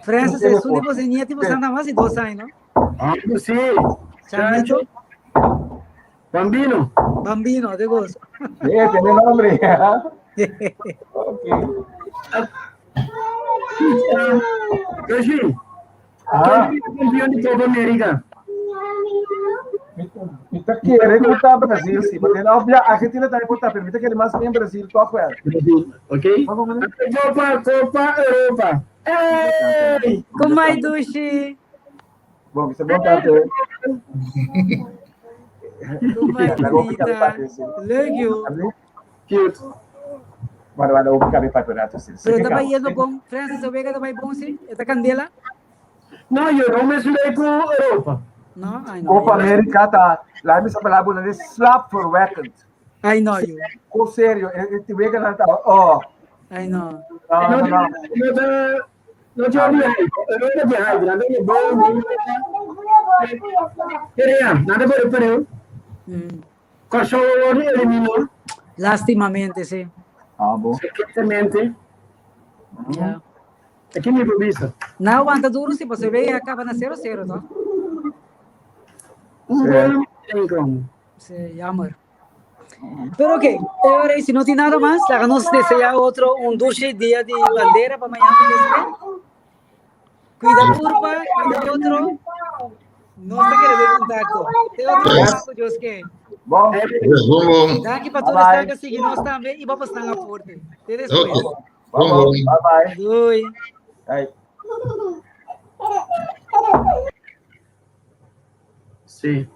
França, se sundi você nem tipo Santa mais e dois anos, não? Ah, sim. Chancho, Bambino. Bambino, de gozo. É, tem nome. Ok. Yoshi, Ah, quem é campeão de Copa América? me tá querendo botar Brasil, sim. Mas não, a Argentina também botar, pero me tá querendo mais bem Brasil, toco ela. Brasil, ok? Vamos, vamos. Copa, Copa Europa. Ei! Como é, Dushi? Bom, isso é bom tanto. Como é, bonita? Leuk, joh. Cute. Bueno, bueno, vou ficar bem para o sim. Pero estava yendo bom. França, se vega estava bom, sim? Esta candela? Não, eu não me misturei com Europa. Não, ai não. Copa América tá, lá me palavra é slaapverwekkend. Ai não, joh. Com sério, eu te vejo lá tá, ó. Ai não. Não, não, não. Não, não tinha hype. Europa de hype, nada de bom. Peraí, nada para peraí. Kosovo eliminou. Lastimamente, sim. Ah, bom. Secretamente. Ja. Aqui me provisa. Não aguanta duro, se você vê, acaba na 0-0, tá? Um gol tem como. Sí, jammer. Pero ok, ahora si no tiene nada más, háganos desear otro, un dulce día de bandera para mañana. Cuida curva, cuida otro. No se quiere ver contacto. Te otro abrazo, Dios que. Bom, Bom, bom. Daqui para todos Bye, están que seguirnos también y vamos a estar a fuerte. Te después. Ok. bom, Bom, bom. bom. Bye, bye. Doei. Bye. Sim.